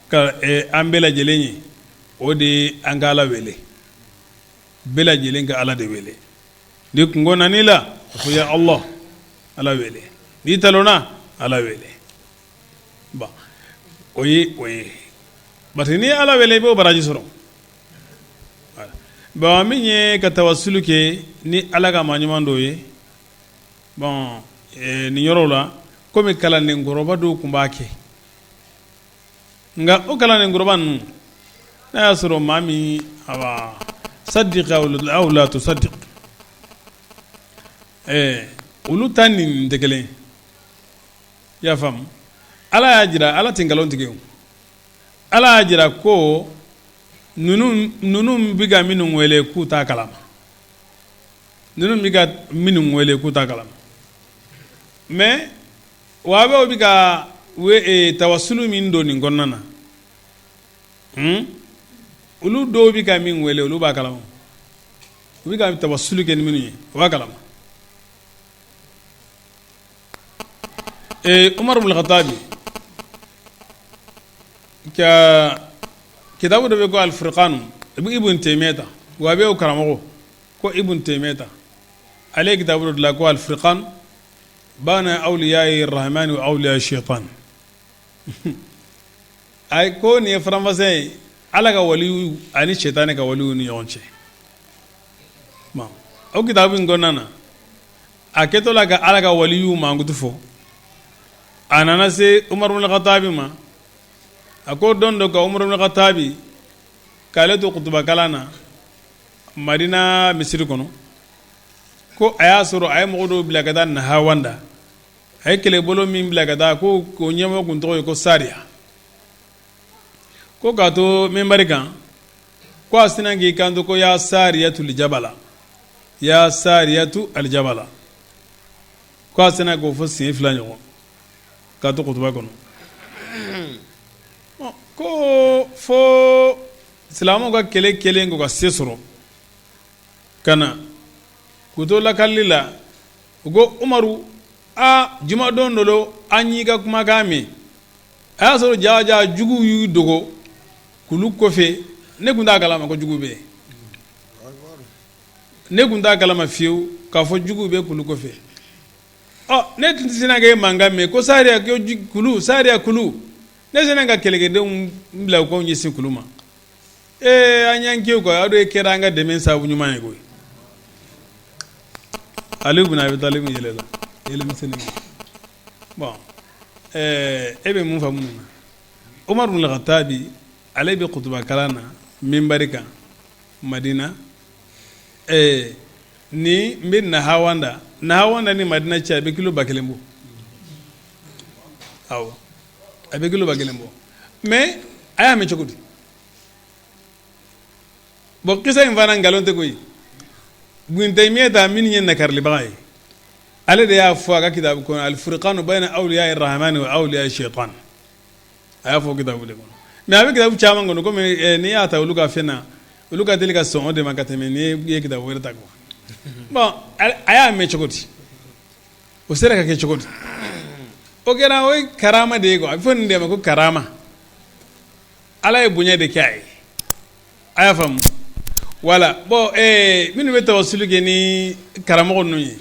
ka an bɛɛ lajɛlen ye, o de ye an ka Ala wele, bɛɛ lajɛlen ka Ala de wele. Ni kunko nan'i la, a fɔ ya Allah, Ala wele. N'i talonna, Ala wele. Bon, o ye parce que n'i ye Ala wele, i b'o baraji sɔrɔ. Bon, min ye ka tawasulu kɛ ni Ala ka maa ɲuman dɔw ye, bon, nin yɔrɔ la, komi kalandenkɔrɔba dɔw tun b'a kɛ, nka o kalandenkɔrɔba ninnu, n'a y'a sɔrɔ maa min, awa, saddiq aw la tusaddiq, olu ta nin tɛ kelen. I y'a faamu? Ala y'a jira, Ala tɛ nkalon tigɛ. Ala y'a jira ko ninnu bɛ ka minnu wele k'u t'a kalama, ninnu bɛ ka minnu wele k'u t'a kalama. Mais wahabiyaw bɛ ka tawasulu min don nin kɔnɔna na, olu dɔw bɛ ka min wele, olu b'a kalama. U bɛ ka tawasulu kɛ ni minnu ye, u b'a kalama. Umaru ibn Khattabi ka kitabu dɔ bɛ ko Al-Furqan, Ibn Taymiyya, wahabiyaw karamɔgɔ ko Ibn Taymiyya, ale ye kitabu dɔ dilan ko Al-Furqan bayna awliya'i rahmani wa awliya'i shaytan. A ko nin ye faranfasiya ye Ala ka waliyu ani sɛtanɛ ka waliyu ni ɲɔgɔn cɛ. Bon, o kitabu in kɔnɔna na, a kɛtɔ la ka Ala ka waliyu mankutu fɔ, a nana se Umaru ibn Khattabi ma. A ko don dɔ ka Umaru ibn Khattabi k'ale to kutubakalan na Madina misiri kɔnɔ, ko a y'a sɔrɔ a ye mɔgɔ dɔw bila ka taa Nahawanda. A ye kɛlɛbolo min bila ka taa, ko k'o ɲɛmɔgɔ kun tɔgɔ ye ko Sariya. Ko k'a to minbari kan, ko a sinna k'i kanto ko ya Sariyatul jabala, ya Sariyatu aljabala. Ko a sinna k'o fɔ siɲɛ 2 ɲɔgɔn k'a to kutuba kɔnɔ. Ko fo silamɛw ka kɛlɛ kɛlen k'u ka se sɔrɔ ka na k'u to lakalili la, u ko Umaru, a jumadon dɔ don, an y'i ka kumakan mɛn, a y'a sɔrɔ jaja juguw y'u dogo kulu kɔfɛ. Ne tun t'a kalama ko jugu bɛ yen, ne tun t'a kalama fiyewu k'a fɔ juguw bɛ kulu kɔfɛ. Ɔ, ne tun tɛ se k'e mankan mɛn ko sariya kulu, sariya kulu. Ne sina ka kɛlɛkɛdenw bila u k'u ɲɛsin kulu ma. Ee, an y'an kɛ quoi, aw de kɛra an ka dɛmɛ sababu ɲuman ye koyi. Ali ibn Abi Talib yɛlɛla yɛlɛmisɛnnin. Bon, e bɛ mun faamu nin na? Umar ibn Khattabi, ale bɛ kutuba kalan na minbari kan Madina. Ni n bɛ Nahawanda, Nahawanda ni Madina cɛ, a bɛ kilo 1000 bɔ. Awɔ, a bɛ kilo 1000 bɔ. Mais a y'a mɛn cogo di? Bon, kisa in fana nkalon tɛ koyi. Ibn Taymiya ta min ye nakarilibaga ye, ale de y'a fɔ a ka kitabu kɔnɔ, Al-Furqanu bayna awliya rahmani wa awliya shaitan. A y'a fɔ kitabu de kɔnɔ, mais a bɛ kitabu caman kɔnɔ. Komi n'i y'a ta olu ka fɛn na, olu ka deli ka sɔn o de ma ka tɛmɛ n'i ye kitabu wɛrɛ ta quoi. Bon, a y'a mɛn cogo di? O sera ka kɛ cogo di? O kɛra, o ye karama de ye quoi. A bɛ fɔ nin de ma ko karama. Ala ye bonya de kɛ a ye. A y'a faamu? Voilà. Bon, minnu bɛ tawasulu kɛ ni karamɔgɔ ninnu ye,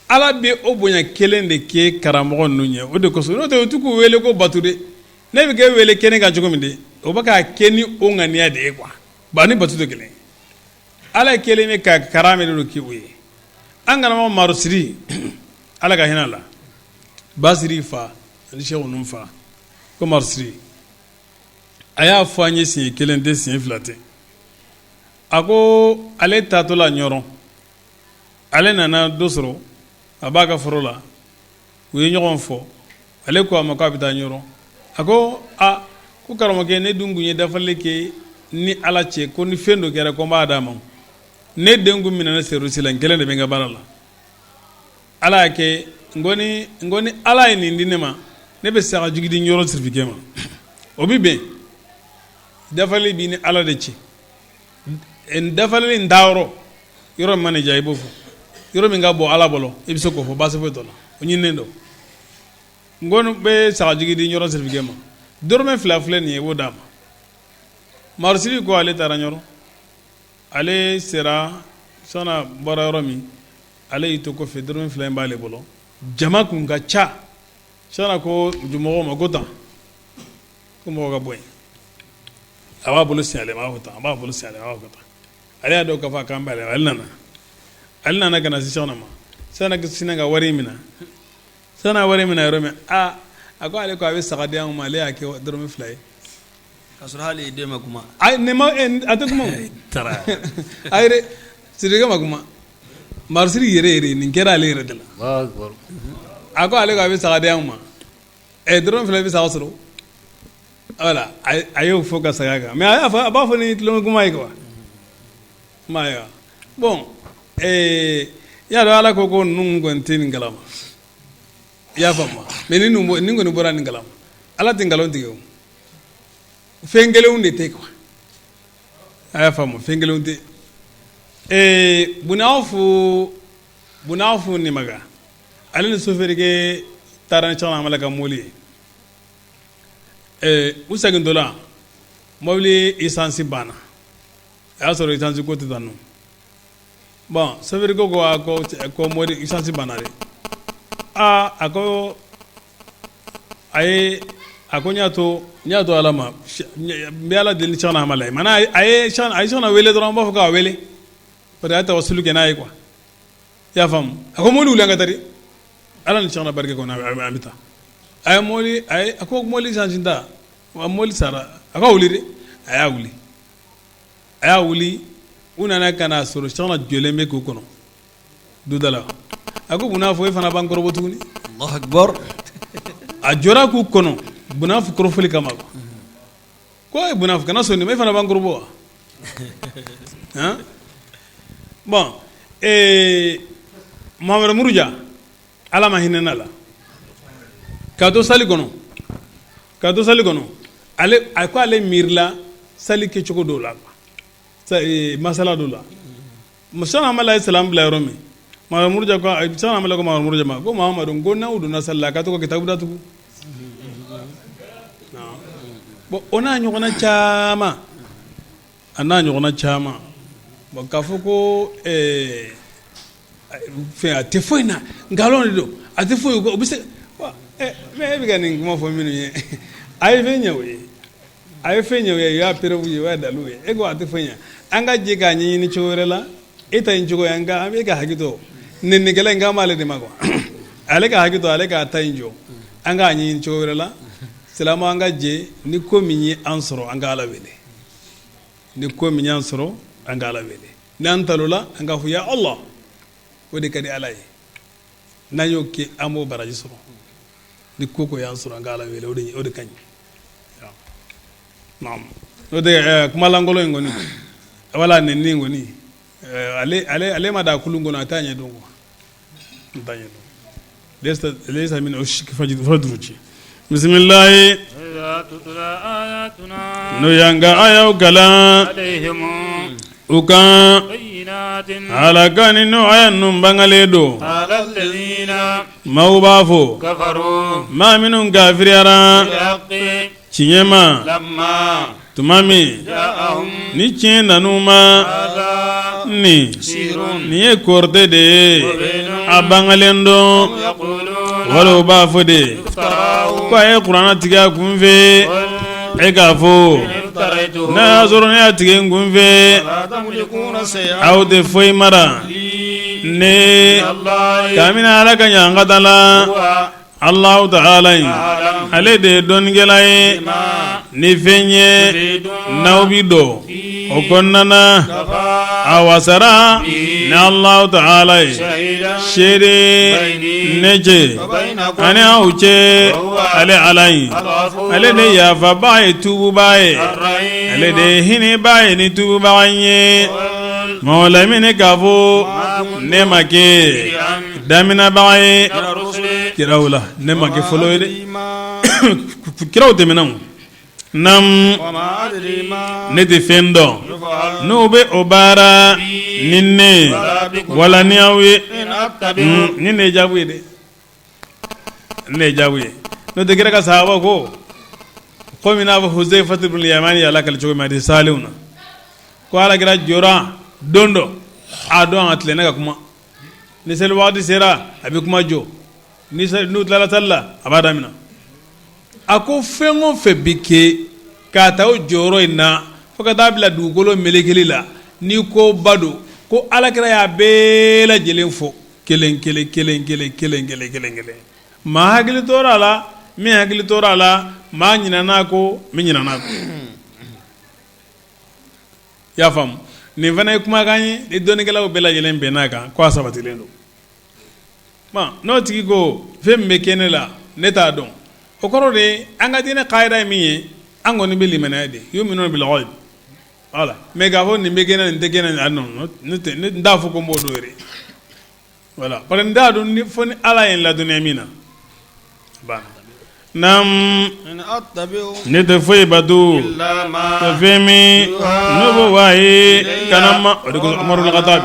Ala bɛ o bonya kelen de kɛ karamɔgɔ ninnu ye. O de kosɔn, n'o tɛ u t'u k'u wele ko bato dɛ. Ne bɛ k'e wele kɛnɛ kan cogo min de, o bɛ k'a kɛ ni o ŋaniya de ye quoi. Ba ni bato tɛ kelen. Ala kelen bɛ ka karama de kɛ o ye. An karamɔgɔ Marusiri, Ala ka hinɛ a la, Basiri fa ani Sɛku ninnu fa ko Marusiri, a y'a fɔ an ye siɲɛ kelen tɛ, siɲɛ fila tɛ. A ko ale taatɔ la Ɲɔrɔn, ale nana dɔ sɔrɔ a b'a ka foro la. U ye ɲɔgɔn fɔ. Ale ko a ma k'a bɛ taa Ɲɔrɔn. A ko a ko karamɔgɔkɛ, ne dun kun ye dafali kɛ ni Ala cɛ ko ni fɛn dɔ kɛra ko n b'a d'a ma. Ne den kun minɛna service la, n kelen de bɛ n ka baara la. Ala y'a kɛ, n ko ni Ala ye nin di ne ma, ne bɛ sagajigi di Ɲɔrɔ sirifikɛ ma. O bɛ bɛn dafali b'i ni Ala de cɛ. Dafali in taa yɔrɔ yɔrɔ min mana diya, i b'o fɔ. Yɔrɔ min ka bɔ Ala bolo, i bɛ se k'o fɔ, baasi foyi t'o la, o ɲininen don. N ko n bɛ sagajigi di Ɲɔrɔ sirifikɛ ma, dɔrɔmɛ 2 filɛ nin ye, i b'o d'a ma. Marusiri ko ale taara Ɲɔrɔ. Ale sera sana bɔra yɔrɔ min, ale y'i to kɔfɛ, dɔrɔmɛ 2 in b'ale bolo. Jama kun ka ca. Sana ko mɔgɔw ma ko tan, ko mɔgɔ ka bɔ yen. A b'a bolo sin ale ma, a b'a fɔ tan, a b'a bolo sin ale ma, a b'a fɔ tan. Ale y'a dɔn k'a fɔ a kan b'ale ma. Ale nana ka na se Sɛkina ma. Sɛkina sinna ka wari in minɛ. Sɛkina wari minɛ yɔrɔ min, a a ko ale ko a bɛ saga di anw ma, ale y'a kɛ dɔrɔmɛ 2 ye. K'a sɔrɔ hali den ma kuma. Ayi, nin ma, a tɛ kuma o. Ayi dɛ, Sidiki ma kuma. Marusiri yɛrɛ yɛrɛ, nin kɛra ale yɛrɛ de la. A ko ale ko a bɛ saga di anw ma. Ɛ, dɔrɔmɛ 2 bɛ saga sɔrɔ. Voilà, a y'o fɔ ka segin a kan. Mais a y'a fɔ, a b'a fɔ ni tulonkɛ kuma ye quoi. I m'a ye wa? Bon, i y'a dɔn Ala ko ko ninnu kɔni tɛ nin kalama. I y'a faamu wa? Mais ni nin kɔni bɔra nin kalama. Ala tɛ nkalon tigɛ o. Fɛn kelenw de tɛ quoi. A y'a faamu, fɛn kelenw tɛ. Bunawufu Nimaga, ale ni sofɛrikɛ taara ni Cɛkɔrɔba Amala ka mobili ye. U segintɔla, mobili essence banna. A y'a sɔrɔ essence ko tɛ tan nɔ. Bon, sofɛrikɛ ko a ko mobili essence banna dɛ. Aa, a ko a ye, a ko n y'a to Ala ma, n bɛ Ala deli Cɛkɔrɔba Amala ye. Maanaa a ye Cɛkɔrɔba wele dɔrɔn, n b'a fɔ k'a wele parce que a ye tawasulu kɛ n'a ye quoi. I y'a faamu? A ko mobili wuli, an ka taa dɛ. Ala ni Cɛkɔrɔba barika kɔnɔ, an bɛ taa. A ye mobili, a ye, a ko mobili essence ta, mobili sara. A ka wuli dɛ. A y'a wuli, a y'a wuli. U nana ka n'a sɔrɔ Cɛkɔrɔba jɔlen bɛ k'u kɔnɔ duda la. A ko Bunafu, e fana b'an kɔrɔbɔ tuguni. Allahu akbar. A jɔra k'u kɔnɔ Bunafu kɔrɔfɔli kama quoi. Ko e Bunafu, kana sɔn nin ma, e fana b'an kɔrɔbɔ wa? Han, bon, Mamadu Muruja, Ala ma hinɛ n'a la. K'a to sali kɔnɔ, ale a ko ale miirila sali kɛcogo dɔw la quoi, masala dɔw la. Sani Amala ye salam bila yɔrɔ min, Mamadu Muruja ko, Sani Amala ko Mamadu Muruja ma ko Mamadu, ko n'aw donna sali la, a ka to ka kitabu datugu. Bon, o n'a ɲɔgɔnna caman, a n'a ɲɔgɔnna caman. Bon, k'a fɔ ko fɛn a tɛ foyi na, nkalon de don. A tɛ foyi o bɛ se mais e bɛ ka nin kuma fɔ minnu ye a ye fɛn ɲɛ o ye a ye fɛn ɲɛ o ye o y'a preuve ye o y'a dalu ye e ko a tɛ foyi ɲɛ an ka jɛ k'a ɲɛɲini cogo wɛrɛ la e ta in cogo ye an ka an bɛ ka hakɛ to nɛnikɛla in k'an b'ale de ma quoi ale ka hakɛ to ale k'a ta in jɔ an k'a ɲɛɲini cogo wɛrɛ la silamɛ an ka jɛ ni ko min ye an sɔrɔ an ka Ala wele ni ko min y'an sɔrɔ an ka Ala wele n'an talola an k'a fɔ ya Allah o de ka di Ala ye n'an y'o kɛ an b'o baraji sɔrɔ ni ko ko y'an sɔrɔ an ka Ala wele o de ka ɲi n'o tɛ kumalankolon in kɔni wala nɛni in kɔni ale ma da kulun kɔnɔ a t'a ɲɛ dɔn quoi n t'a ɲɛ dɔn laysa min fadruji bisimilahi n'o y'an ka ayaw kalan u kan ala kan ni n'o aya ninnu bangalen don maaw b'a fɔ maa minnu kafiriyara tiɲɛ ma tuma min ni tiɲɛ nan'u ma nin nin ye kɔrɔtɛ de ye a bangalen don wala u b'a fɔ de ko a ye kuranɛ tigɛ a kun fɛ e k'a fɔ n'a y'a sɔrɔ ne y'a tigɛ n kun fɛ aw tɛ foyi mara ne kabini ala ka ɲangata la Alahu taala in ale de ye dɔnnikɛla ye ni fɛn ye n'aw bɛ don o kɔnɔna na a wasara ni Alahu taala ye seere ne cɛ ani aw cɛ ale ala in ale de ye yafabaa ye tuubaa ye ale de ye hinɛbaa ye ni tuubaa ye mɔgɔ lamini k'a fɔ ne ma kɛ daminɛbaga ye kiraw la ne ma kɛ fɔlɔ ye dɛ kiraw tɛmɛna naam ne tɛ fɛn dɔn n'u bɛ o baara ni ne wala ni aw ye nin de ye jaabu ye dɛ nin de ye jaabu ye n'o tɛ kira ka sahaba ko komi n'a fɔ Huzayifatu ibn Yamani y'a lakali cogo min hadisi salenw na ko ala kira jɔra don dɔ a don a tilenna ka kuma ni seli waati sera a bɛ kuma jɔ n'u tilala sali la a b'a daminɛ a ko fɛn o fɛn bɛ kɛ k'a ta o jɔyɔrɔ in na fo ka taa bila dugukolo melekeli la ni ko ba don ko alakira y'a bɛɛ lajɛlen fɔ kelen kelen kelen kelen kelen kelen kelen kelen maa hakili tora a la min hakili tora a la maa ɲinɛna ko min ɲinɛna ko i y'a faamu nin fana ye kumakan ye ni dɔnnikɛlaw bɛɛ lajɛlen bɛnn'a kan ko a sabatilen don bon n'o tigi ko fɛn min bɛ kɛ ne la ne t'a dɔn o kɔrɔ de ye an ka diinɛ kaida ye min ye an kɔni bɛ limaniya de yuminuna bil ghayb voilà mais k'a fɔ nin bɛ kɛ ne nin tɛ kɛ ne la non ne tɛ ne t'a fɔ ko n b'o dɔn yɛrɛ voilà parce que n t'a dɔn ni fo ni Ala ye n ladɔnniya min na banna naam ne tɛ foyi bato fɛn min n'o bɛ wahayi ka na n ma o de kosɔn Umaru ibn Khattab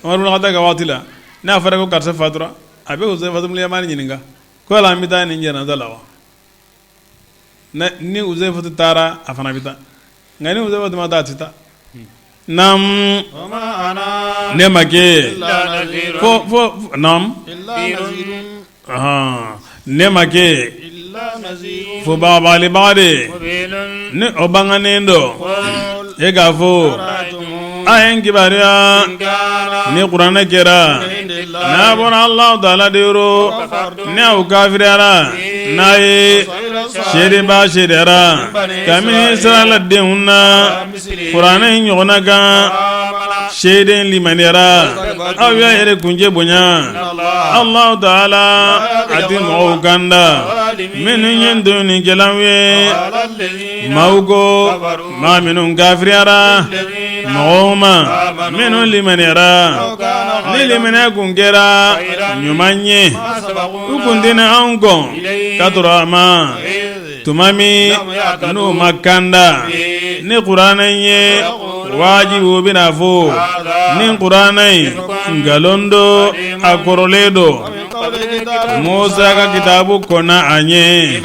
Umaru ibn Khattab ka waati la n'a fɔra ko karisa fatura a bɛ Huzayifatu ibn Yamani ɲininka ko yala an bɛ taa nin janaza la wa ni Huzayifatu taara a fana bɛ taa nka ni Huzayifatu ma taa a tɛ taa naam ne ma kɛ fo fo naam ne ma kɛ fo bagabagalibaa de ni o banganen don e k'a fɔ a ye n kibaruya ni kuranɛ kɛra n'a bɔra Alahu taala de yɔrɔ ni aw kafiriyara n'a ye seereba seereyara kabini Israɛla denw na kuranɛ in ɲɔgɔnna kan seere limaniyara aw y'a yɛrɛ kuncɛ bonya Alahu taala a tɛ mɔgɔw kanda minnu ye tɔɲɔnikɛlaw ye maaw ko maa minnu kafiriyara mɔgɔw ma minnu limaniyara ni limaniya kun kɛra ɲuman ye u kun tɛna anw kɔn ka tɔrɔ a ma tuma min n'u ma kanda ni kuranɛ ye wajibi u bɛna fɔ ni kuranɛ in nkalon don a kɔrɔlen don. Musa ka kitabu kɔnna a ɲɛ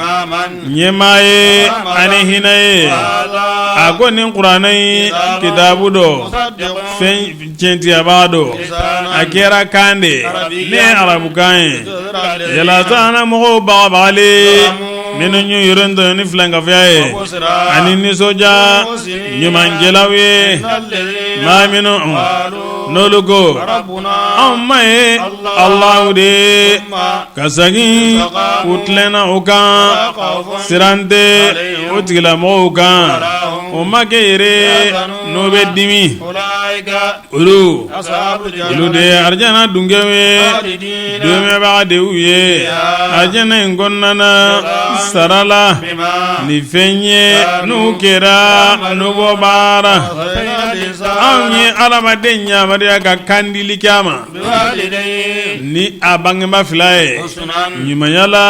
ɲɛmaa ye ani hinɛ ye a ko nin kuranɛ in kitabu don fɛn tiɲɛtiyabaa don a kɛra kan de min ye arabukan ye yalasa na mɔgɔw bagabagali minnu y'u yɛrɛ tɔɲɔ ni filankafoya ye ani nisɔndiya ɲumankɛlaw ye maa minnu n'olu ko anw ma ye Alahu de ye ka segin u tilenna o kan siran tɛ o tigilamɔgɔw kan o ma kɛ yɛrɛ n'o bɛ dimi olu olu de ye arijana dunkew ye duumɛbaga de y'u ye arijana in kɔnɔna na sara la ni fɛn ye n'u kɛra n'u b'o baara anw ye adamaden yamaruya ka kandili kɛ a ma ni a bangebaa fila ye ɲumanya la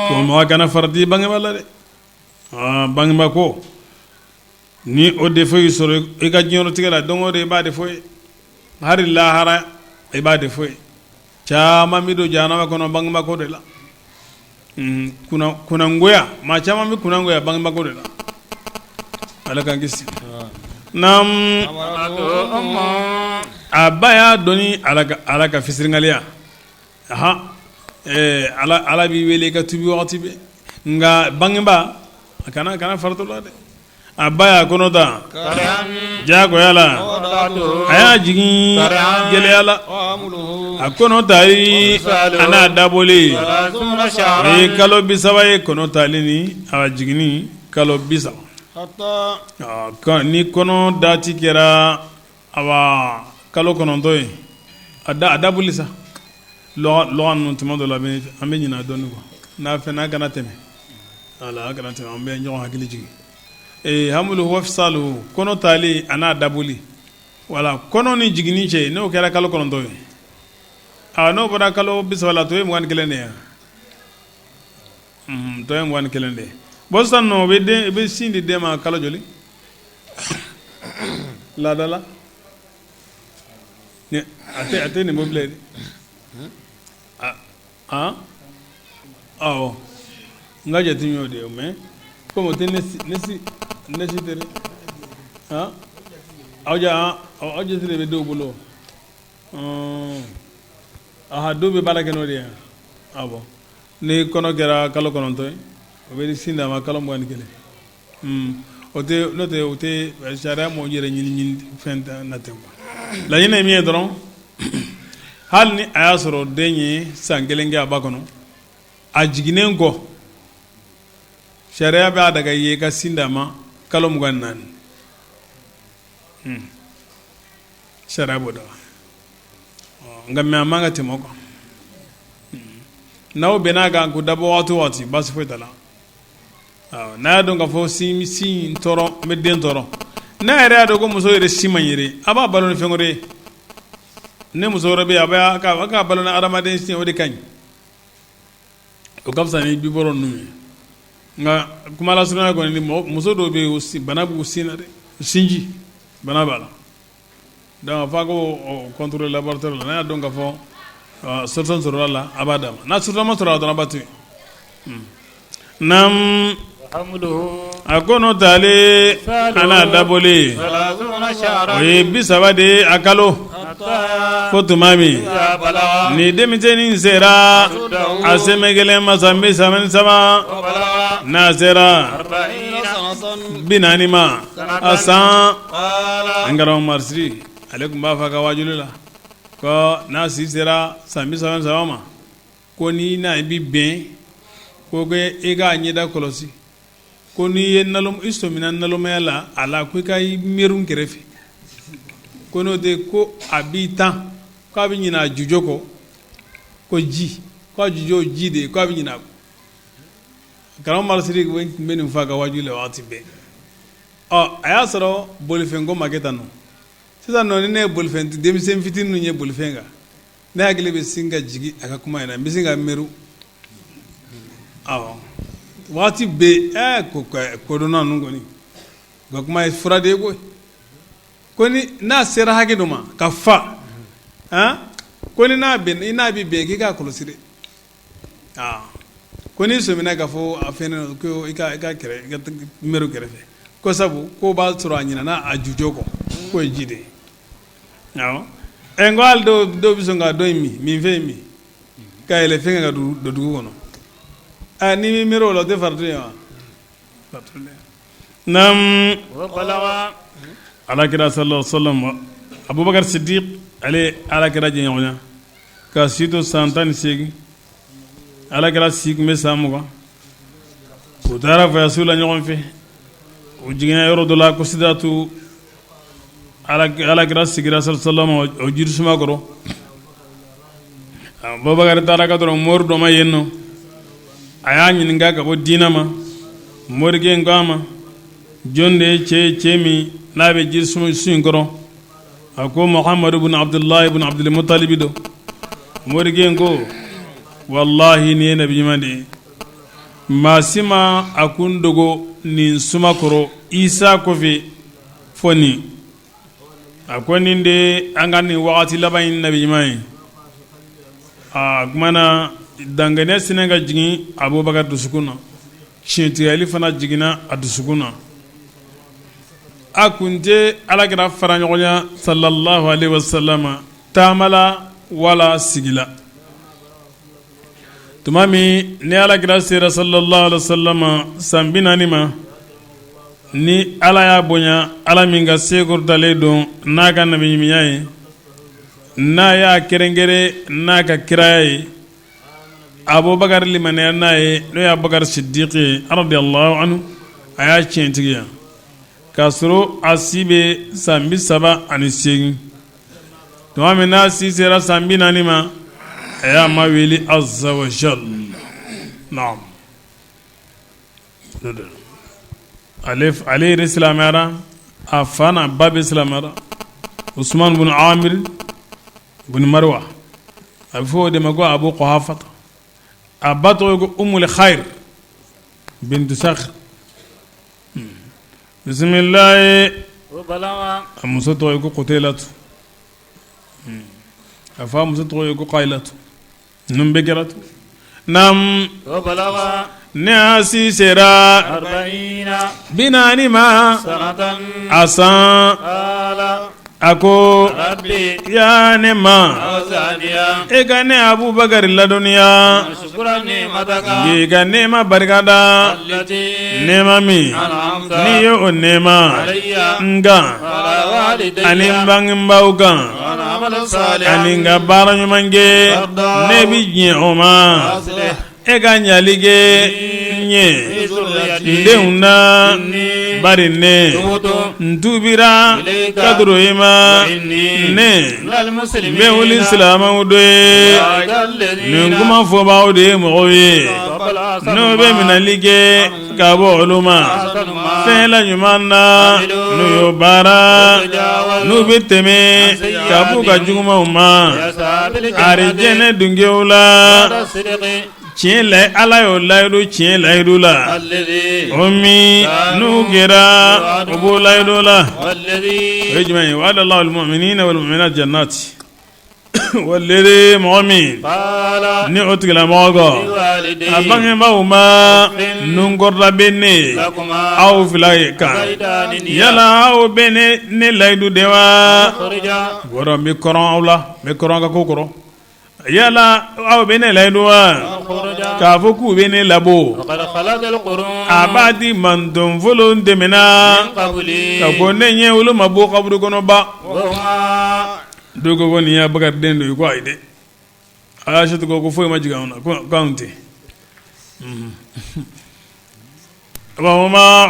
ko mɔgɔ kana farati bangebaa la dɛ bangebaa ko ni o défaut y'i sɔrɔ i ka diɲɛlatigɛ la don o don i b'a défaut ye hali lahara i b'a défaut ye caman bɛ don jahanama kɔnɔ bangebaa ko de la kunangoya maa caman bɛ kunangoya bangebaa ko de la ala k'an kisi naamu a ba y'a dɔn ala ka fisirikaliya ala b'i wele i ka tubi waati bɛɛ nka bangebaa a kana farati o la dɛ a ba y'a kɔnɔ ta diyagoya la a y'a jigin gɛlɛya la a kɔnɔ tali a n'a dabɔli o ye kalo 30 ye kɔnɔ tali ni a jiginni kalo 30 ni kɔnɔ dati kɛra awa kalo 9 ye a dabɔli sa lɔgɔ ninnu tuma dɔ la an bɛ ɲinɛ dɔɔnin kɔ n'a fɛn n'a kana tɛmɛ ala kana tɛmɛ an bɛ ɲɔgɔn hakili jigin ee hamuluhu wa fisaluhu kɔnɔ tali a n'a dabɔli wala kɔnɔ ni jiginni cɛ n'o kɛra kalo 9 ye a n'o bɔra kalo 30 la tɔ ye 21 de ye tɔ ye 21 de ye bon sisan nɔ bɛ den i bɛ sin di den ma kalo joli laada la a tɛ nin bɔ bilen awɔ n ka jate y'o de ye mais komi o tɛ ne si tɛ dɛ aw aw jate de bɛ dɔw bolo dɔw bɛ baara kɛ n'o de ye awɔ ni kɔnɔ kɛra kalo 9 ye o bɛ sin d'a ma kalo 21 o tɛ n'o tɛ o tɛ sariya m'o yɛrɛ ɲini fɛn na ten quoi laɲini ye min ye dɔrɔn hali ni a y'a sɔrɔ den ye san kelen kɛ a ba kɔnɔ a jiginnen kɔ sariya b'a daga i ye ka sin d'a ma kalo 24 sariya b'o daga nka mais a man ka tɛmɛ o kan n'aw bɛn'a kan k'o dabɔ waati o waati baasi foyi t'a la n'a y'a dɔn k'a fɔ sin sin tɔɔrɔ n bɛ den tɔɔrɔ n'a yɛrɛ y'a dɔn ko muso yɛrɛ sin man ɲi yɛrɛ a b'a balo ni fɛn wɛrɛ ye ni muso wɛrɛ bɛ yen a b'a k'a balo ni adamaden sin o de ka ɲi o ka fisa ni biberon ninnu ye nka kuma lasurunya kɔni ni muso dɔw bɛ yen bana b'u sin na dɛ sinji bana b'a la donc f'a k'o contrôler laboratoire la n'a y'a dɔn k'a fɔ solution sɔrɔla la a b'a d'a ma n'a solution ma sɔrɔ a dɔrɔn a b'a to yen naamu a kɔnɔ tali a n'a dabɔli o ye 30 de ye a kalo fo tuma min ni denmisɛnnin sera a sɛmɛ kelen ma san 33 n'a sera 40 ma a san an karamɔgɔ Umaru ale tun b'a fɔ a ka waajuli la ko n'a si sera san 33 ma ko n'i n'a bɛ bɛn ko i k'a ɲɛda kɔlɔsi ko n'i ye i sɔmina nalomaya la a la ko i ka i miiri kɛrɛfɛ ko n'o tɛ ko a b'i tan k'a bɛ ɲinɛ a jujo kɔ ko ji k'a jujo ji de ye k'a bɛ ɲinɛ a kɔ karamɔgɔ Umaru Sidiki tun bɛ nin fɔ a ka waajuli la waati bɛɛ ɔ a y'a sɔrɔ bolifɛn ko ma kɛ tan nɔ sisan nɔ ni ne ye bolifɛn denmisɛn fitinin ninnu ye bolifɛn kan ne hakili bɛ sin ka jigin a ka kuma in na n bɛ sin ka miiri awɔ waati bɛɛ ɛɛ ko kodɔnna ninnu kɔni u ka kuma ye fura de ye koyi ko ni n'a sera hakɛ dɔ ma ka fa han Ko ni n'a bɛn i n'a bɛ bɛn k'i k'a kɔlɔsi dɛ. Aa ko n'i sɔmina k'a fɔ a fɛn ko i ka i ka kɛrɛ i ka miiri kɛrɛfɛ ko sabu ko b'a sɔrɔ a ɲinɛna a jujɔ kɔ k'o ye ji de ye. Awɔ ɛ n ko hali dɔw dɔw bɛ sɔn ka dɔ in min minfɛn in min ka yɛlɛ fɛn kan ka don dugu kɔnɔ. Ɛ n'i m'i miiri o la o tɛ farati ye wa? Naam alakira sallallahu alaihi wasallam Abubakar Sidiq ale alakira jɛɲɔgɔnya ka si to san 18 alakira si tun bɛ san 20 u taara voyage la ɲɔgɔn fɛ u jiginna yɔrɔ dɔ la ko sidratu alakira sigira sallallahu alaihi wasallam o jirisuma kɔrɔ Abubakar taara ka dɔrɔn mori dɔ ma yen nɔ a y'a ɲininka ka bɔ diinɛ ma morikɛ in ko a ma jɔn de ye cɛ ye cɛ min n'a bɛ jirisun in kɔrɔ a ko Muhamadu bun Abdulayi bun Abdulmutalibi don morikɛ in ko walahi nin ye nabi ɲuman de ye maa si ma a kun dogo nin suma kɔrɔ Isa kɔfɛ fo nin a ko nin de an ka nin wagati laban in nabi ɲuman ye a tuma na dankɛnɛ sinna ka jigin Abubakar dusukun na tiɲɛtigiyali fana jiginna a dusukun na a kun tɛ alakira fara ɲɔgɔnya sallallahu alaihi wasallam taama la wala sigi la tuma min ni alakira sera sallallahu alaihi wasallam san 40 ma ni ala y'a bonya ala min ka se kɔrɔtalen don n'a ka nabiɲumanya ye n'a y'a kɛrɛnkɛrɛn n'a ka kiraya ye Abubakar limaniya n'a ye n'o ye Abubakar Sidiki ye radiyallahu anhu a y'a tiɲɛtigiya k'a sɔrɔ a si bɛ san 38 tuma min n'a si sera san 40 ma a y'a ma wele azza wa jal naam ale ale yɛrɛ silamɛyara a fa n'a ba bɛɛ silamɛyara Usman bun Amir bun Marwa a bɛ fɔ o de ma ko Abu Quhafata a ba tɔgɔ ko Umul Khair bintu Sakhr Bisimilahi a muso tɔgɔ ye ko Kutaylatu a fa muso tɔgɔ ye ko Kaylatu ninnu bɛɛ kɛra naam ne a si sera 40 ma a san a ko ya ne ma e ka ne Abubakari ladɔnniya k'i ka nɛɛma barikada nɛɛma min n'i ye o nɛɛma n kan ani n bangebaaw kan ani n ka baara ɲuman kɛ ne bɛ diɲɛ o ma e ka ɲali kɛ n ye n denw na bari ne n tubira ka don i ma ne n bɛ wuli silamɛw dɔ ye nin kuma fɔbaaw de ye mɔgɔw ye n'o bɛ minɛli kɛ ka bɔ olu ma fɛn la ɲuman na n'u y'o baara n'u bɛ tɛmɛ ka b'u ka jugumanw ma arijɛnɛ dungew la tiɲɛ la ala y'o layidu tiɲɛ layidu la o min n'u kɛra o b'o layidu la o ye jumɛn ye wa'adallahu al-mu'minina wal-mu'minat jannati walladhi mɔgɔ min ni o tigilamɔgɔ ko a bangebaaw ma nunkɔrɔla bɛ ne ye aw fila ye kan yala aw bɛ ne layidu de wa wɔrɔ n bɛ kɔrɔn aw la n bɛ kɔrɔn ka ko kɔrɔ yala aw bɛ ne layidu wa k'a fɔ k'u bɛ ne labɔ a b'a di mantɔn fɔlɔ tɛmɛna ka kɔn ne ɲɛ olu ma bɔ kaburu kɔnɔ ba Dɔw ko ko nin ye Abubakar den dɔ ye ko ayi dɛ Ayisatu ko ko foyi ma jigin anw na k'anw tɛ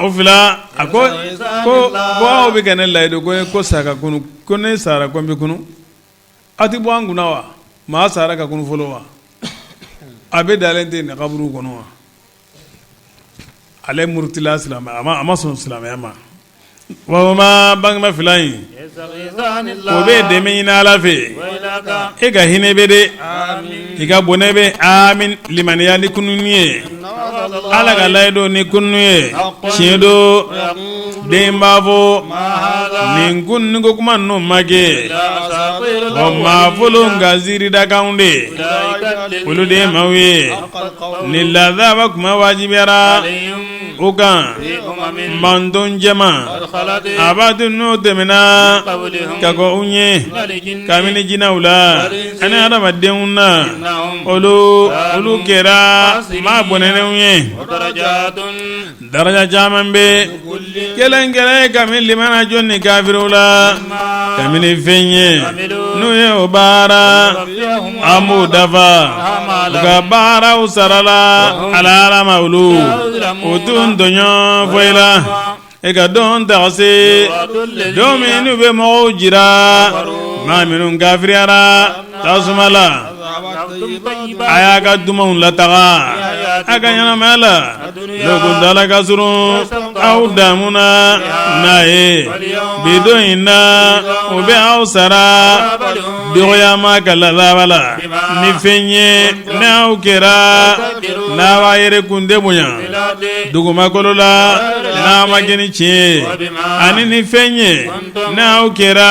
o fila a ko ko aw bɛ ka ne layidu ko ko sa ka kunun ko ne sara ko n bɛ kunun a tɛ bɔ an kunna wa maa sara ka kunun fɔlɔ wa a bɛ dalen tɛ nin kaburu kɔnɔ wa ale murutila silamɛ a ma sɔn silamɛya ma. Wa bangeba fila in o bɛ dɛmɛ ɲini Ala fɛ e ka hinɛ bɛ de i ka bɔnɛ bɛ amin limaniya ni kununni ye Ala ka layidu ni kunun ye tiɲɛ don den b'a fɔ nin kununni ko kuma ninnu ma kɛ wa maa fɔlɔ ka ziiridakanw de olu de ye maaw ye ni lazaba kuma wajibiyara u kan manton jama a b'a to n'o tɛmɛna ka kɔn u ɲɛ kabini jinɛw la ani adamadenw na olu olu kɛra maa bɔnɛnenw ye daraja caman bɛ kelen kelen kabini limana jɔn ni kafiriw la kabini fɛn ye n'u ye o baara an b'o dafa u ka baaraw sara la ala ala ma olu o t'u tɔɲɔ foyi la e ka don ta se don min n'u bɛ mɔgɔw jira maa minnu kafiriyara tasuma la a y'a ka dumanw lataga a ka ɲɛnamaya la n'o kuntaala ka surun aw damu na n'a ye bi don in na o bɛ aw sara dɔgɔyama ka lazaba la ni fɛn ye ni aw kɛra n'a b'a yɛrɛ kun tɛ bonya dugumakolo la n'a ma kɛ ni tiɲɛ ye ani ni fɛn ye ni aw kɛra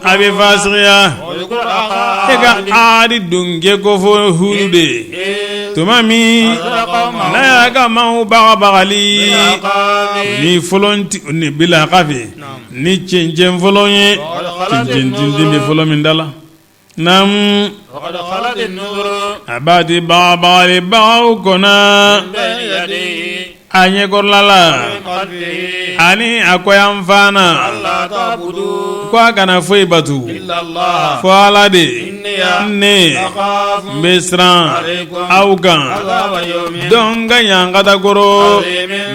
a bɛ fasigiya e ka aadi donkɛ ko fɔ Hudu de ye tuma min n'a y'a ka maaw bagabagali ni fɔlɔ ni bil ahkafi ni cɛncɛn fɔlɔ ye cɛncɛn tintin bɛ fɔlɔ min da la naamu a b'a di bagabagalibagaw kɔnna a ɲɛkɔrɔla la ani a kɔyanfan na ko a kana foyi batu fo Ala de ne n bɛ siran aw kan don ka ɲangata kɔrɔ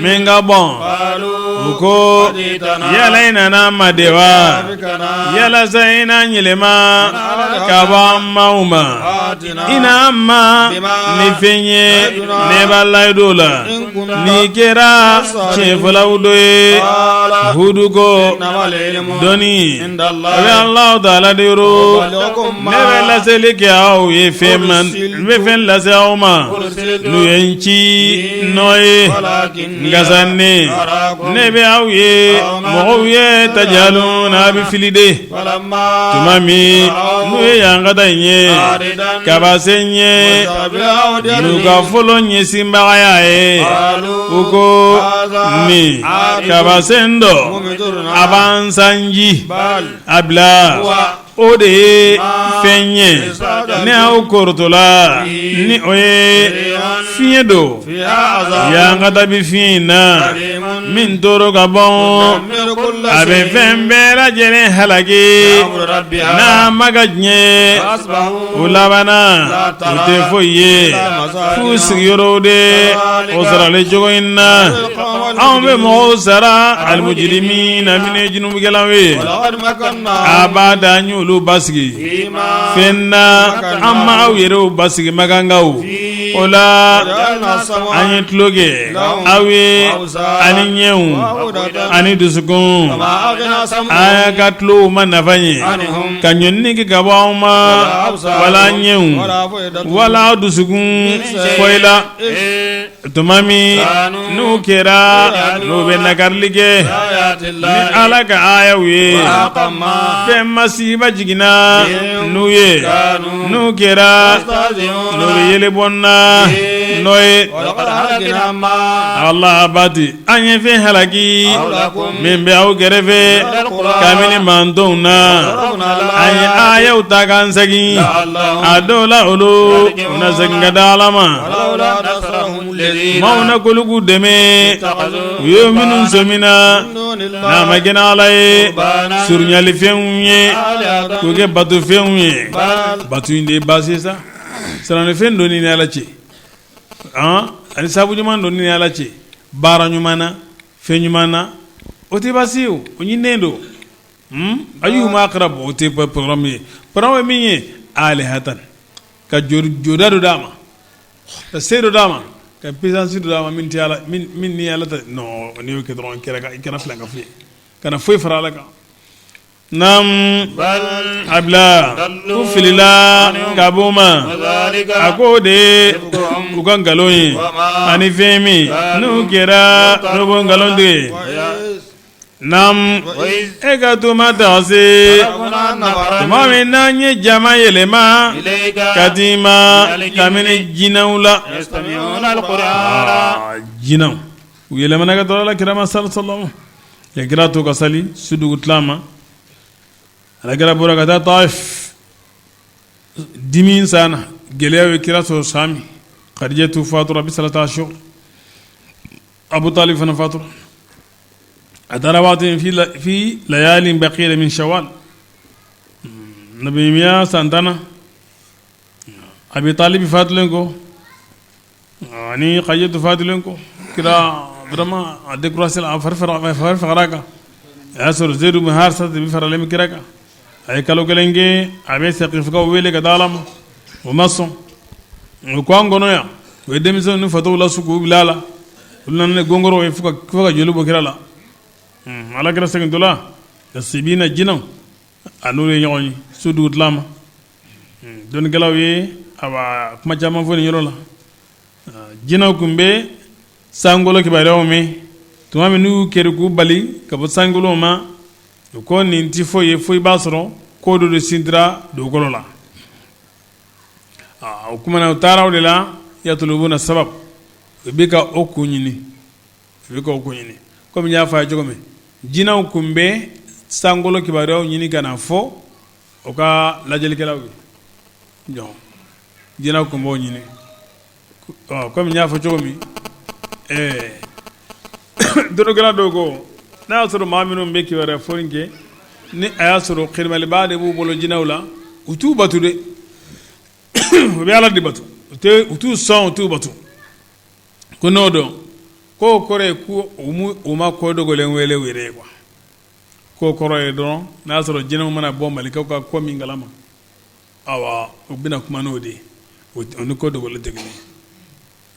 min ka bon u ko yala i nana an ma de wa yalasa i n'an yɛlɛma ka bɔ an maaw ma i na an ma ni fɛn ye ne b'a layidu la n'i kɛra tiɲɛfɔlaw dɔ ye Hudu ko dɔnni a bɛ Alahu taala de yɔrɔ ne bɛ laseli kɛ aw ye fɛn ma n bɛ fɛn lase aw ma n'u ye n ci nɔ ye nka sa ne ne bɛ aw ye mɔgɔw ye tajaluna a bɛ fili de tuma min n'u ye ɲangata in ye kabasen ye n'u ka fɔlɔ ɲɛsinbagaya ye u ko nin kabasen dɔ a b'an sanji a bila o de ye fɛn ye ni aw korotola ni o ye fiɲɛ don ɲangata bɛ fiɲɛ in na min tɔɔrɔ ka bon a bɛ fɛn bɛɛ lajɛlen halaki n'a ma ka diɲɛ o labanna u tɛ foyi ye f'u sigiyɔrɔw de o sarali cogo in na anw bɛ mɔgɔw sara alimujirimina minnu ye junubukɛlaw ye a b'a da an y'olu basigi fɛn na an ma aw yɛrɛw basigi makankaw o la an ye tulo kɛ aw ye ani ɲɛw ani dusukun a ka tulow ma nafa ɲɛ ka ɲɔnni kɛ ka bɔ aw ma wala ɲɛw wala aw dusukun foyi la tuma min n'u kɛra n'u bɛ nakarili kɛ ni Ala ka ayaw ye fɛn masiba jiginna n'u ye n'u kɛra n'u bɛ yɛlɛbɔ na n'o ye Ala bati an ye fɛn halaki min bɛ aw kɛrɛfɛ kabini mantonw na an ye ayaw ta k'an segin a dɔw la olu u na segin ka da Ala ma maaw na k'olu k'u dɛmɛ u ye minnu sɔmina n'a ma kɛ Ala ye surunyalifɛnw ye k'u kɛ batofɛnw ye bato in de ye baasi ye sa siranfɛn don ni Ala cɛ ani sabu ɲuman don ni Ala cɛ baara ɲuman na fɛn ɲuman na o tɛ baasi ye o ɲininen don ayyuhum aqrabu o tɛ problème ye problème ye min ye alihatan ka jɔda dɔ d'a ma ka se dɔ d'a ma ka puissance dɔ d'a ma min tɛ ala min ni ala tɛ non n'i y'o kɛ dɔrɔn i kɛra filankafo ye. Kana foyi fara Ala kan. Naam a bila u filila ka bɔ ma a ko de u ka nkalon ye ani fɛn min n'u kɛra n'u b'o nkalon tigɛ. Naam e ka tuma ta se tuma min n'an ye jama yɛlɛma ka d'i ma kabini jinɛw la jinɛw u yɛlɛmana ka taa ala kira ma sallallahu ya kira to ka sali su dugutila ma ala kira bɔra ka taa Taif dimi san na gɛlɛya ye kira sɔrɔ san min Khadijatu fatura bi salata ashur Abu Talib fana fatura a taara waati fi layalin baqiya min shawwal nabiya san 10 na Abi Talib fatulen kɔ ani Khadijatu fatulen kɔ kira vraiment a découragé a fari fagara kan a y'a sɔrɔ Zedu bin Harisa de bɛ faralen bɛ kira kan a ye kalo kelen kɛ a bɛ Sakifukaw wele ka taa Ala ma o ma sɔn u ko an kɔnɔ yan u ye denmisɛnw ni fatɔw lasu k'u bila a la olu nana ni gɔngɔrɔw ye fo ka joli bɔ kira la ala kira segintɔla Nasibina jinɛw a n'olu ye ɲɔgɔn ye su dugutila ma dɔnnikɛlaw ye awa kuma caman fɔ nin yɔrɔ la jinɛw tun bɛ sankolo kibaruyaw mɛn tuma min n'u y'u kɛri k'u bali ka bɔ sankolo ma u ko nin tɛ foyi ye fo i b'a sɔrɔ ko dɔ de sintira dugukolo la o tuma na u taara o de la yatlubuna sabab u bɛ ka o kun ɲini u bɛ ka o kun ɲini komi n y'a fɔ a ye cogo min jinɛw tun bɛ sankolo kibaruyaw ɲini ka na fɔ o ka lajɛlikɛlaw ye donc jinɛw tun b'o ɲini komi n y'a fɔ cogo min ɛɛ dɔnnikɛla dɔw ko n'a y'a sɔrɔ maa minnu bɛ kibaruya fɔ kɛ ni a y'a sɔrɔ kirimalibaa de b'u bolo jinɛw la u t'u bato dɛ u bɛ Ala de bato u t'u sɔn u t'u bato ko n'o dɔn k'o kɔrɔ ye ko u ma ko dogolen wele u yɛrɛ ye quoi k'o kɔrɔ ye dɔrɔn n'a y'a sɔrɔ jinɛw mana bɔ malikaw ka ko min kalama awa u bɛna kuma n'o de ye o ni ko dogolen tɛ kelen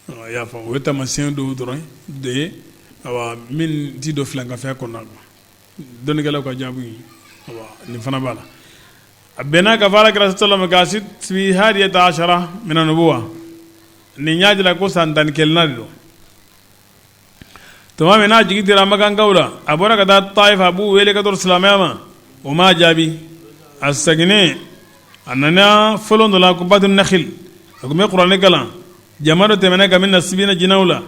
ye i y'a faamu o ye taamasiyɛn dɔw dɔrɔn de ye awa min ti don filankafɛn kɔnɔna na dɔnnikɛlaw ka jaabi ye awa nin fana b'a la a bɛnna ka fɔ ala kira sallam ka fi hadiyata ashara mina nubuwa nin y'a jira ko san 11nan de don tuma min n'a jigi tigɛra makankaw la a bɔra ka taa Taif a b'u wele ka don silamɛya ma o m'a jaabi a seginnen a nana folon dɔ la ko Batu Nakhil a tun bɛ kuranɛ kalan jama dɔ tɛmɛna kabini Nasibina jinɛw la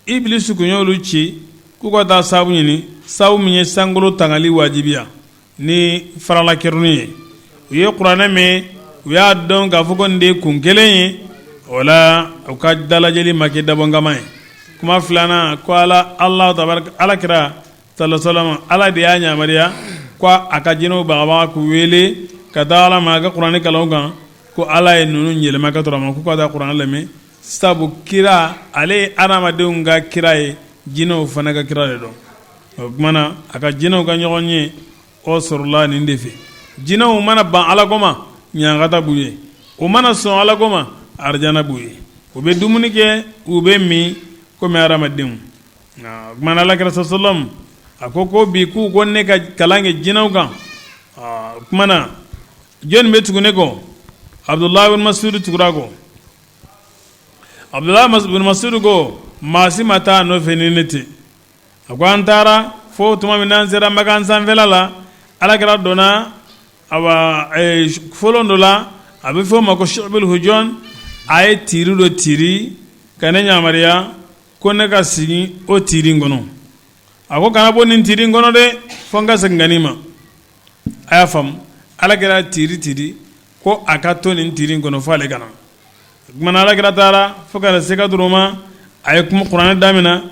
Ibilisi tun y'olu ci k'u ka taa sabu ɲini sabu min ye sankolo tangali wajibiya ni farala kɛruni ye u ye kuranɛ mɛn u y'a dɔn k'a fɔ ko nin de ye kun kelen ye o la u ka dalajɛli ma kɛ dabɔnkama ye kuma filanan ko ala ala ala kira sallam ala de y'a yamaruya ko a ka jinɛw bagabaga k'u wele ka taa ala ma a ka kuranɛ kalan u kan ko ala ye ninnu yɛlɛma ka tɔrɔ ma k'u ka taa kuranɛ lamɛn sabu kira ale ye adamadenw ka kira ye jinɛw fana ka kira de don o tuma na a ka jinɛw ka ɲɔgɔn ye o sɔrɔla nin de fɛ jinɛw mana ban ala ko ma ɲangata b'u ye u mana sɔn ala ko ma arijana b'u ye u bɛ dumuni kɛ u bɛ min komi adamadenw o tuma na ala kira sallam a ko ko bi k'u ko ne ka kalan kɛ jinɛw kan o tuma na jɔnni bɛ tugu ne kɔ Abudulayi bin Masudu tugura a kɔ Abudulayi bin Masudu ko maa si ma taa a nɔfɛ ni ne tɛ a ko an taara fo tuma min n'an sera Makan sanfɛla la ala kira donna awa folon dɔ la a bɛ fɔ o ma ko Shu'bul Hujun a ye tiiri dɔ tiiri ka ne yamaruya ko ne ka sigi o tiiri in kɔnɔ a ko kana bɔ nin tiiri in kɔnɔ dɛ fo n ka segin ka n'i ma a y'a faamu ala kira tiiri tiiri ko a ka to nin tiiri in kɔnɔ fo ale ka na o tuma na ala kira taara fo ka na se ka ma a ye kuma kuranɛ daminɛ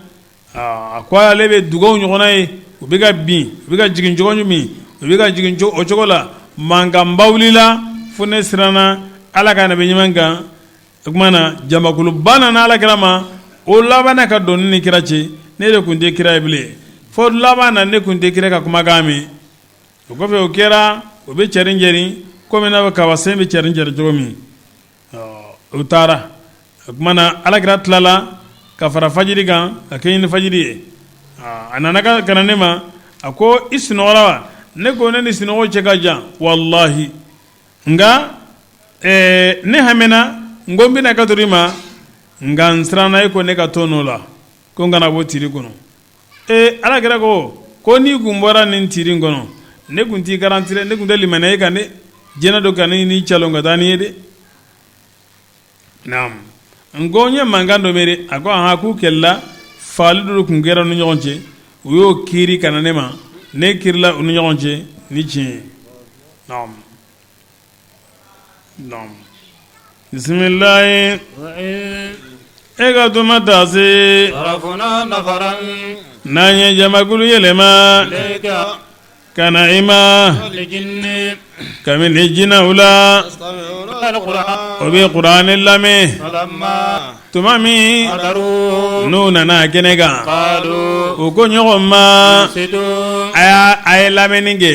a ko ale bɛ dugaw ɲɔgɔnna ye u bɛ ka bin u bɛ ka jigin cogo min u bɛ ka jigin o cogo la mankanba wulila fo ne siranna ala ka nabi ɲuman kan o tuma na jamakuluba nana ala kira ma o laban ka don ni kira cɛ ne de tun tɛ kira ye bilen fo laban na ne tun tɛ kira ka kumakan mɛn o kɔfɛ o kɛra o bɛ cɛrin cɛrin komi n'a fɔ kabasen bɛ cɛrin cɛrin cogo min u taara o tuma na ala kira tilala ka fara fajiri kan ka kɛɲɛ ni fajiri ye a nana ka na ne ma A ko i sunɔgɔra wa? Ne ko ne ni sunɔgɔ cɛ ka jan walahi, nka ne hamina, n ko n bɛna ka i ma, nka n siranna e ko ne ka to n'o la, ko n kana bɔ tiri kɔnɔ. Ee, ala kira ko n'i kun bɔra nin tiri kɔnɔ, ne kun t'i garanti dɛ, ne kun tɛ limaniya e kan dɛ, jinɛ dɔ ka n'i calon ka taa n'i ye dɛ. Naam, n ko n ye mankan dɔ mɛn dɛ. A ko ahan, k'u kɛlɛla, fagali dɔ tun kɛra u ni ɲɔgɔn cɛ, u y'o kiiri ka na ne ma, ne kiirila u ni ɲɔgɔn cɛ ni tiɲɛ ye. Naam, naam, bisimilahi. E ka tuma taa se n'an ye jamakulu yɛlɛma ka na i ma kabini jinɛw la, o bɛ kuranɛ lamɛn tuma min n'u nana kɛnɛ kan, u ko ɲɔgɔn ma a ye lamɛnni kɛ.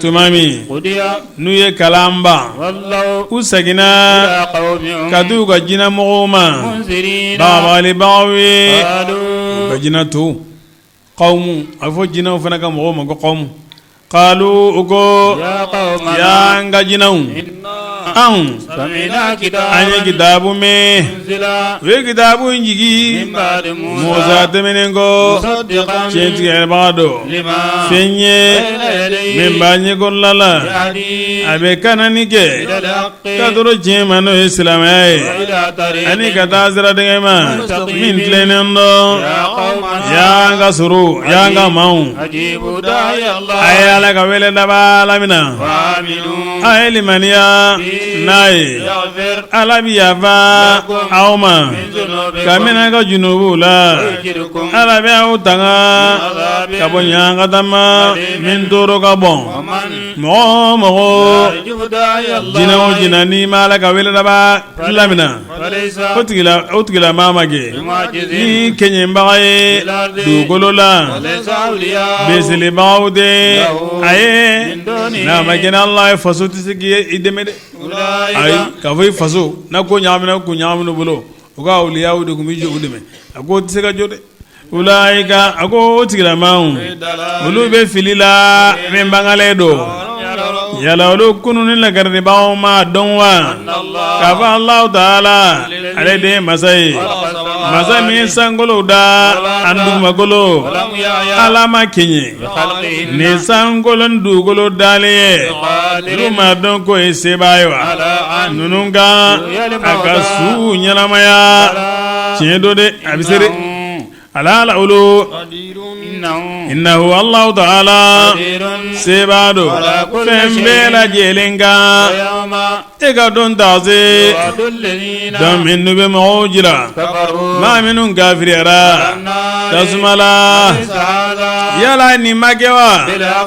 Tuma min n'u ye kalan ban, u seginna ka taa u ka jinɛ mɔgɔw ma, bagabagalibagaw ye, u ka jinɛ tɔw. Qawmu, a bɛ fɔ jinɛw fana ka mɔgɔw ma ko qawmu. Qalu, u ko ya an ka jinɛw, anw an ye kitabu mɛn, u ye kitabu in jigin Musa tɛmɛnen kɔ, tiɲɛtigibaga don, fɛn ye min b'a ɲɛkɔrɔla la, a bɛ kanani kɛ ka tɔrɔ tiɲɛ ma, n'o ye silamɛya ye, ani ka taa sira dɛgɛ ma min tilennen dɔn. Y'an ka sɔrɔ, y'an ka maaw, a ye Ala ka wele daba lamina, a ye limaniya n'a ye, Ala bɛ yafa aw ma kabini aw ka junubuw la, Ala bɛ aw tanga ka bɔ ɲangata ma min tɔɔrɔ ka bon. Mɔgɔ o mɔgɔ, jinɛ o jinɛ, n'i ma Ala ka wele daba lamina, o tigilamaa ma kɛ ni kɛɲɛbaga ye dugukolo la, bisilibagaw tɛ a ye n'a ma kɛ n'Ala ye. Faso tɛ se k'i dɛmɛ dɛ. Ayi, k'a fɔ i faso n'a ko ɲagamina, ko ɲagamina bolo, u ka awliyaw de tun bɛ jɔ u dɛmɛ. A ko o tɛ se ka jɔ dɛ. Ulaika, a ko o tigilamaaw, olu bɛ fili la min bangalen don. Yala olu kunun ni lakaribaaw ma dɔn wa k'a fɔ Alahu taala ale de ye masa ye, masa min sankolow da ani dugumakolo, Ala ma kɛɲɛ ni sankolo ni dugukolo dalen ye. Olu ma dɔn k'o ye sebaa ye wa ninnu kan a ka su ɲɛnamaya? Tiɲɛ don dɛ, a bɛ se dɛ. Ala olu innahu Allahu taala sebaa don fɛn bɛɛ lajɛlen kan. E ka don taa se don min n'u bɛ mɔgɔw jira, maa minnu kafiriyara tasuma la, yala nin ma kɛ wa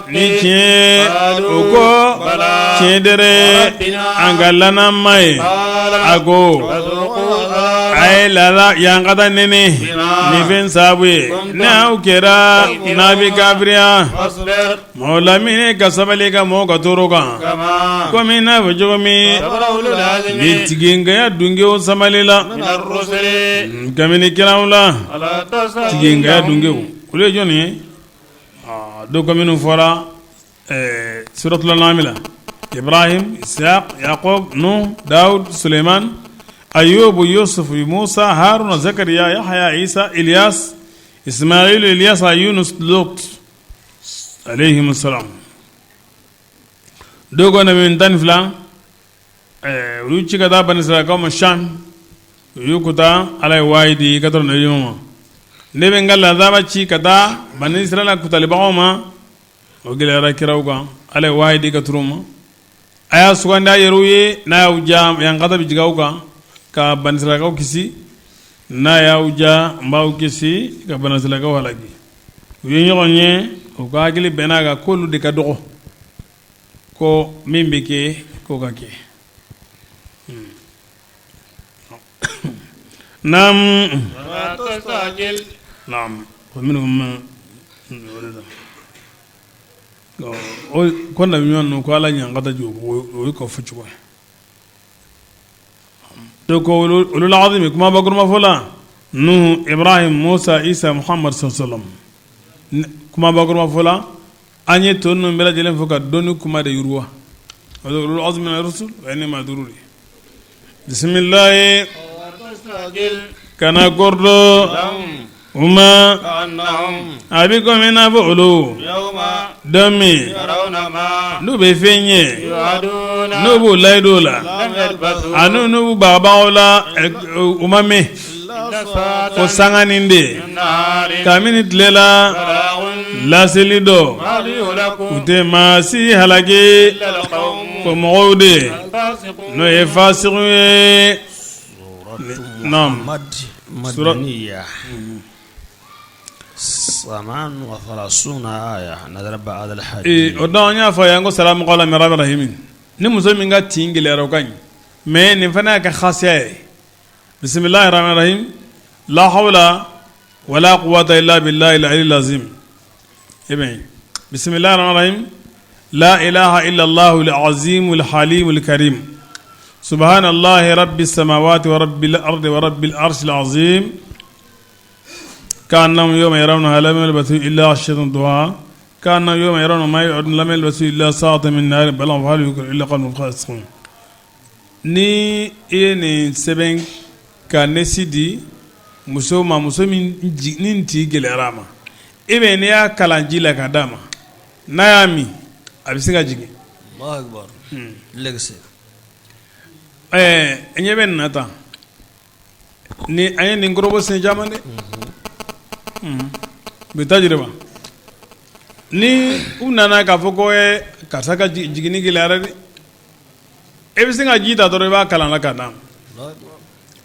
ni tiɲɛ? O ko tiɲɛ dɛrɛ, an ka lannama ye. A ko a ye lala ɲangata nɛnɛ nin fɛn sababu ye ni aw kɛra n'a bɛ kafiriya. Mɔgɔ lamini ka sabali ka mɔgɔw ka tɔɔrɔ kan, komi n'a fɔ cogo min ni tigɛnkaya dungew sabali la kabini kiraw la. Tigɛnkaya dungew, olu ye jɔn ye? Dɔw ko minnu fɔra suratul an'am la: Ibrahim, Isaac, Yaqub, Nuh, Daud, Suleiman, Ayub, Yusuf, Musa, Haruna, Zakariya, Yahya, Isa, Ilyas, Ismail, Ilyasa, Yunus, Lut alayhim salam. Dɔw ko nabi 12, olu ci ka taa bani Israilakaw ma Sham, u y'u kuta. Ala ye wahayi di ka nabi ma: ne bɛ n ka lazaba ci ka taa bani Israila kutalibagaw ma. O gɛlɛyara kiraw kan. Ala ye wahayi di ka turu ma: a y'a sugandi a yɛrɛw ye, n'a y'aw diya ɲangata bɛ jigin aw kan ka bani Israilakaw kisi, n'a y'aw diya n b'aw kisi ka bani Israilakaw halaki. U ye ɲɔgɔn ye, u ka hakili bɛnna a kan k'olu de ka dɔgɔ, ko min bɛ kɛ k'o ka kɛ. Naam, naam, o minnu ma o de la ko nabi ɲuman ninnu ko Ala ɲangata jigin, o ye ka fɔ cogo ye. Dɔw ko ulul azmi, kuma bakuruma fɔ la: Nuhu, Ibrahim, Musa, Isa, Muhammad sallallahu alaihi wasallam. Kuma bakuruma fɔ la, an ye tɔ ninnu bɛɛ lajɛlen fɔ ka dɔnni kuma de yiriwa. Ulul azmi mina rusul o ye ni maa duuru de ye. Bisimilayi kana kɔrɔdɔ u ma a bɛ komi i n'a fɔ olu don min n'u bɛ fɛn ye n'u b'u layidu la ani n'u b'u bagabaga la u ma mɛn fo sanganin de kabini tile la laseli dɔ u tɛ maa si halaki fo mɔgɔw de n'o ye fasigiw ye. Madaniya O don an y'a fɔ yan ko salamu qawlan min rabbin rahim ni muso min ka tin gɛlɛyara o ka ɲi mais nin fana y'a ka hasiya ye bisimilahi rahmani rahim la hawla wala quwwata illa billahi al-aliyyil azim e bɛ bisimilahi rahmani rahim la ilaha illallah al-azim al-halim al-karim subhanallahi rabbis samawati wa rabbil ardi wa rabbil arshil azim ka'annahum yawma yarawnaha lam yalbathu illa 'ashiyatan duhaha ka'annahum yawma yarawna ma yu'adun lam yalbathu illa sa'atan min naharin balagh fa hal yuhlaku illa al-qawmul fasiqun. Ni i ye nin sɛbɛn ka nasi di muso ma, muso min ni tin gɛlɛyara a ma, e bɛ n'i y'a kalan ji la ka d'a ma, n'a y'a min, a bɛ se ka jigin. Ɛɛ ɲɛ bɛ nin na tan ni an ye nin kɔrɔbɔ siɲɛ caman dɛ, bi tajiriba ni u nana k'a fɔ ko karisa ka jiginni gɛlɛyara dɛ. E bɛ se ka ji ta dɔrɔn i b'a kalan la k'a d'a ma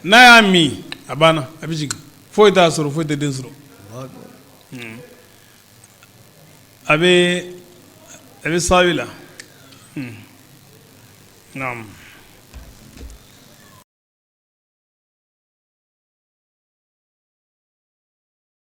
n'a y'a min a banna, a bɛ jigin, foyi t'a sɔrɔ, foyi tɛ den sɔrɔ. A bɛ sawi la. Naamu.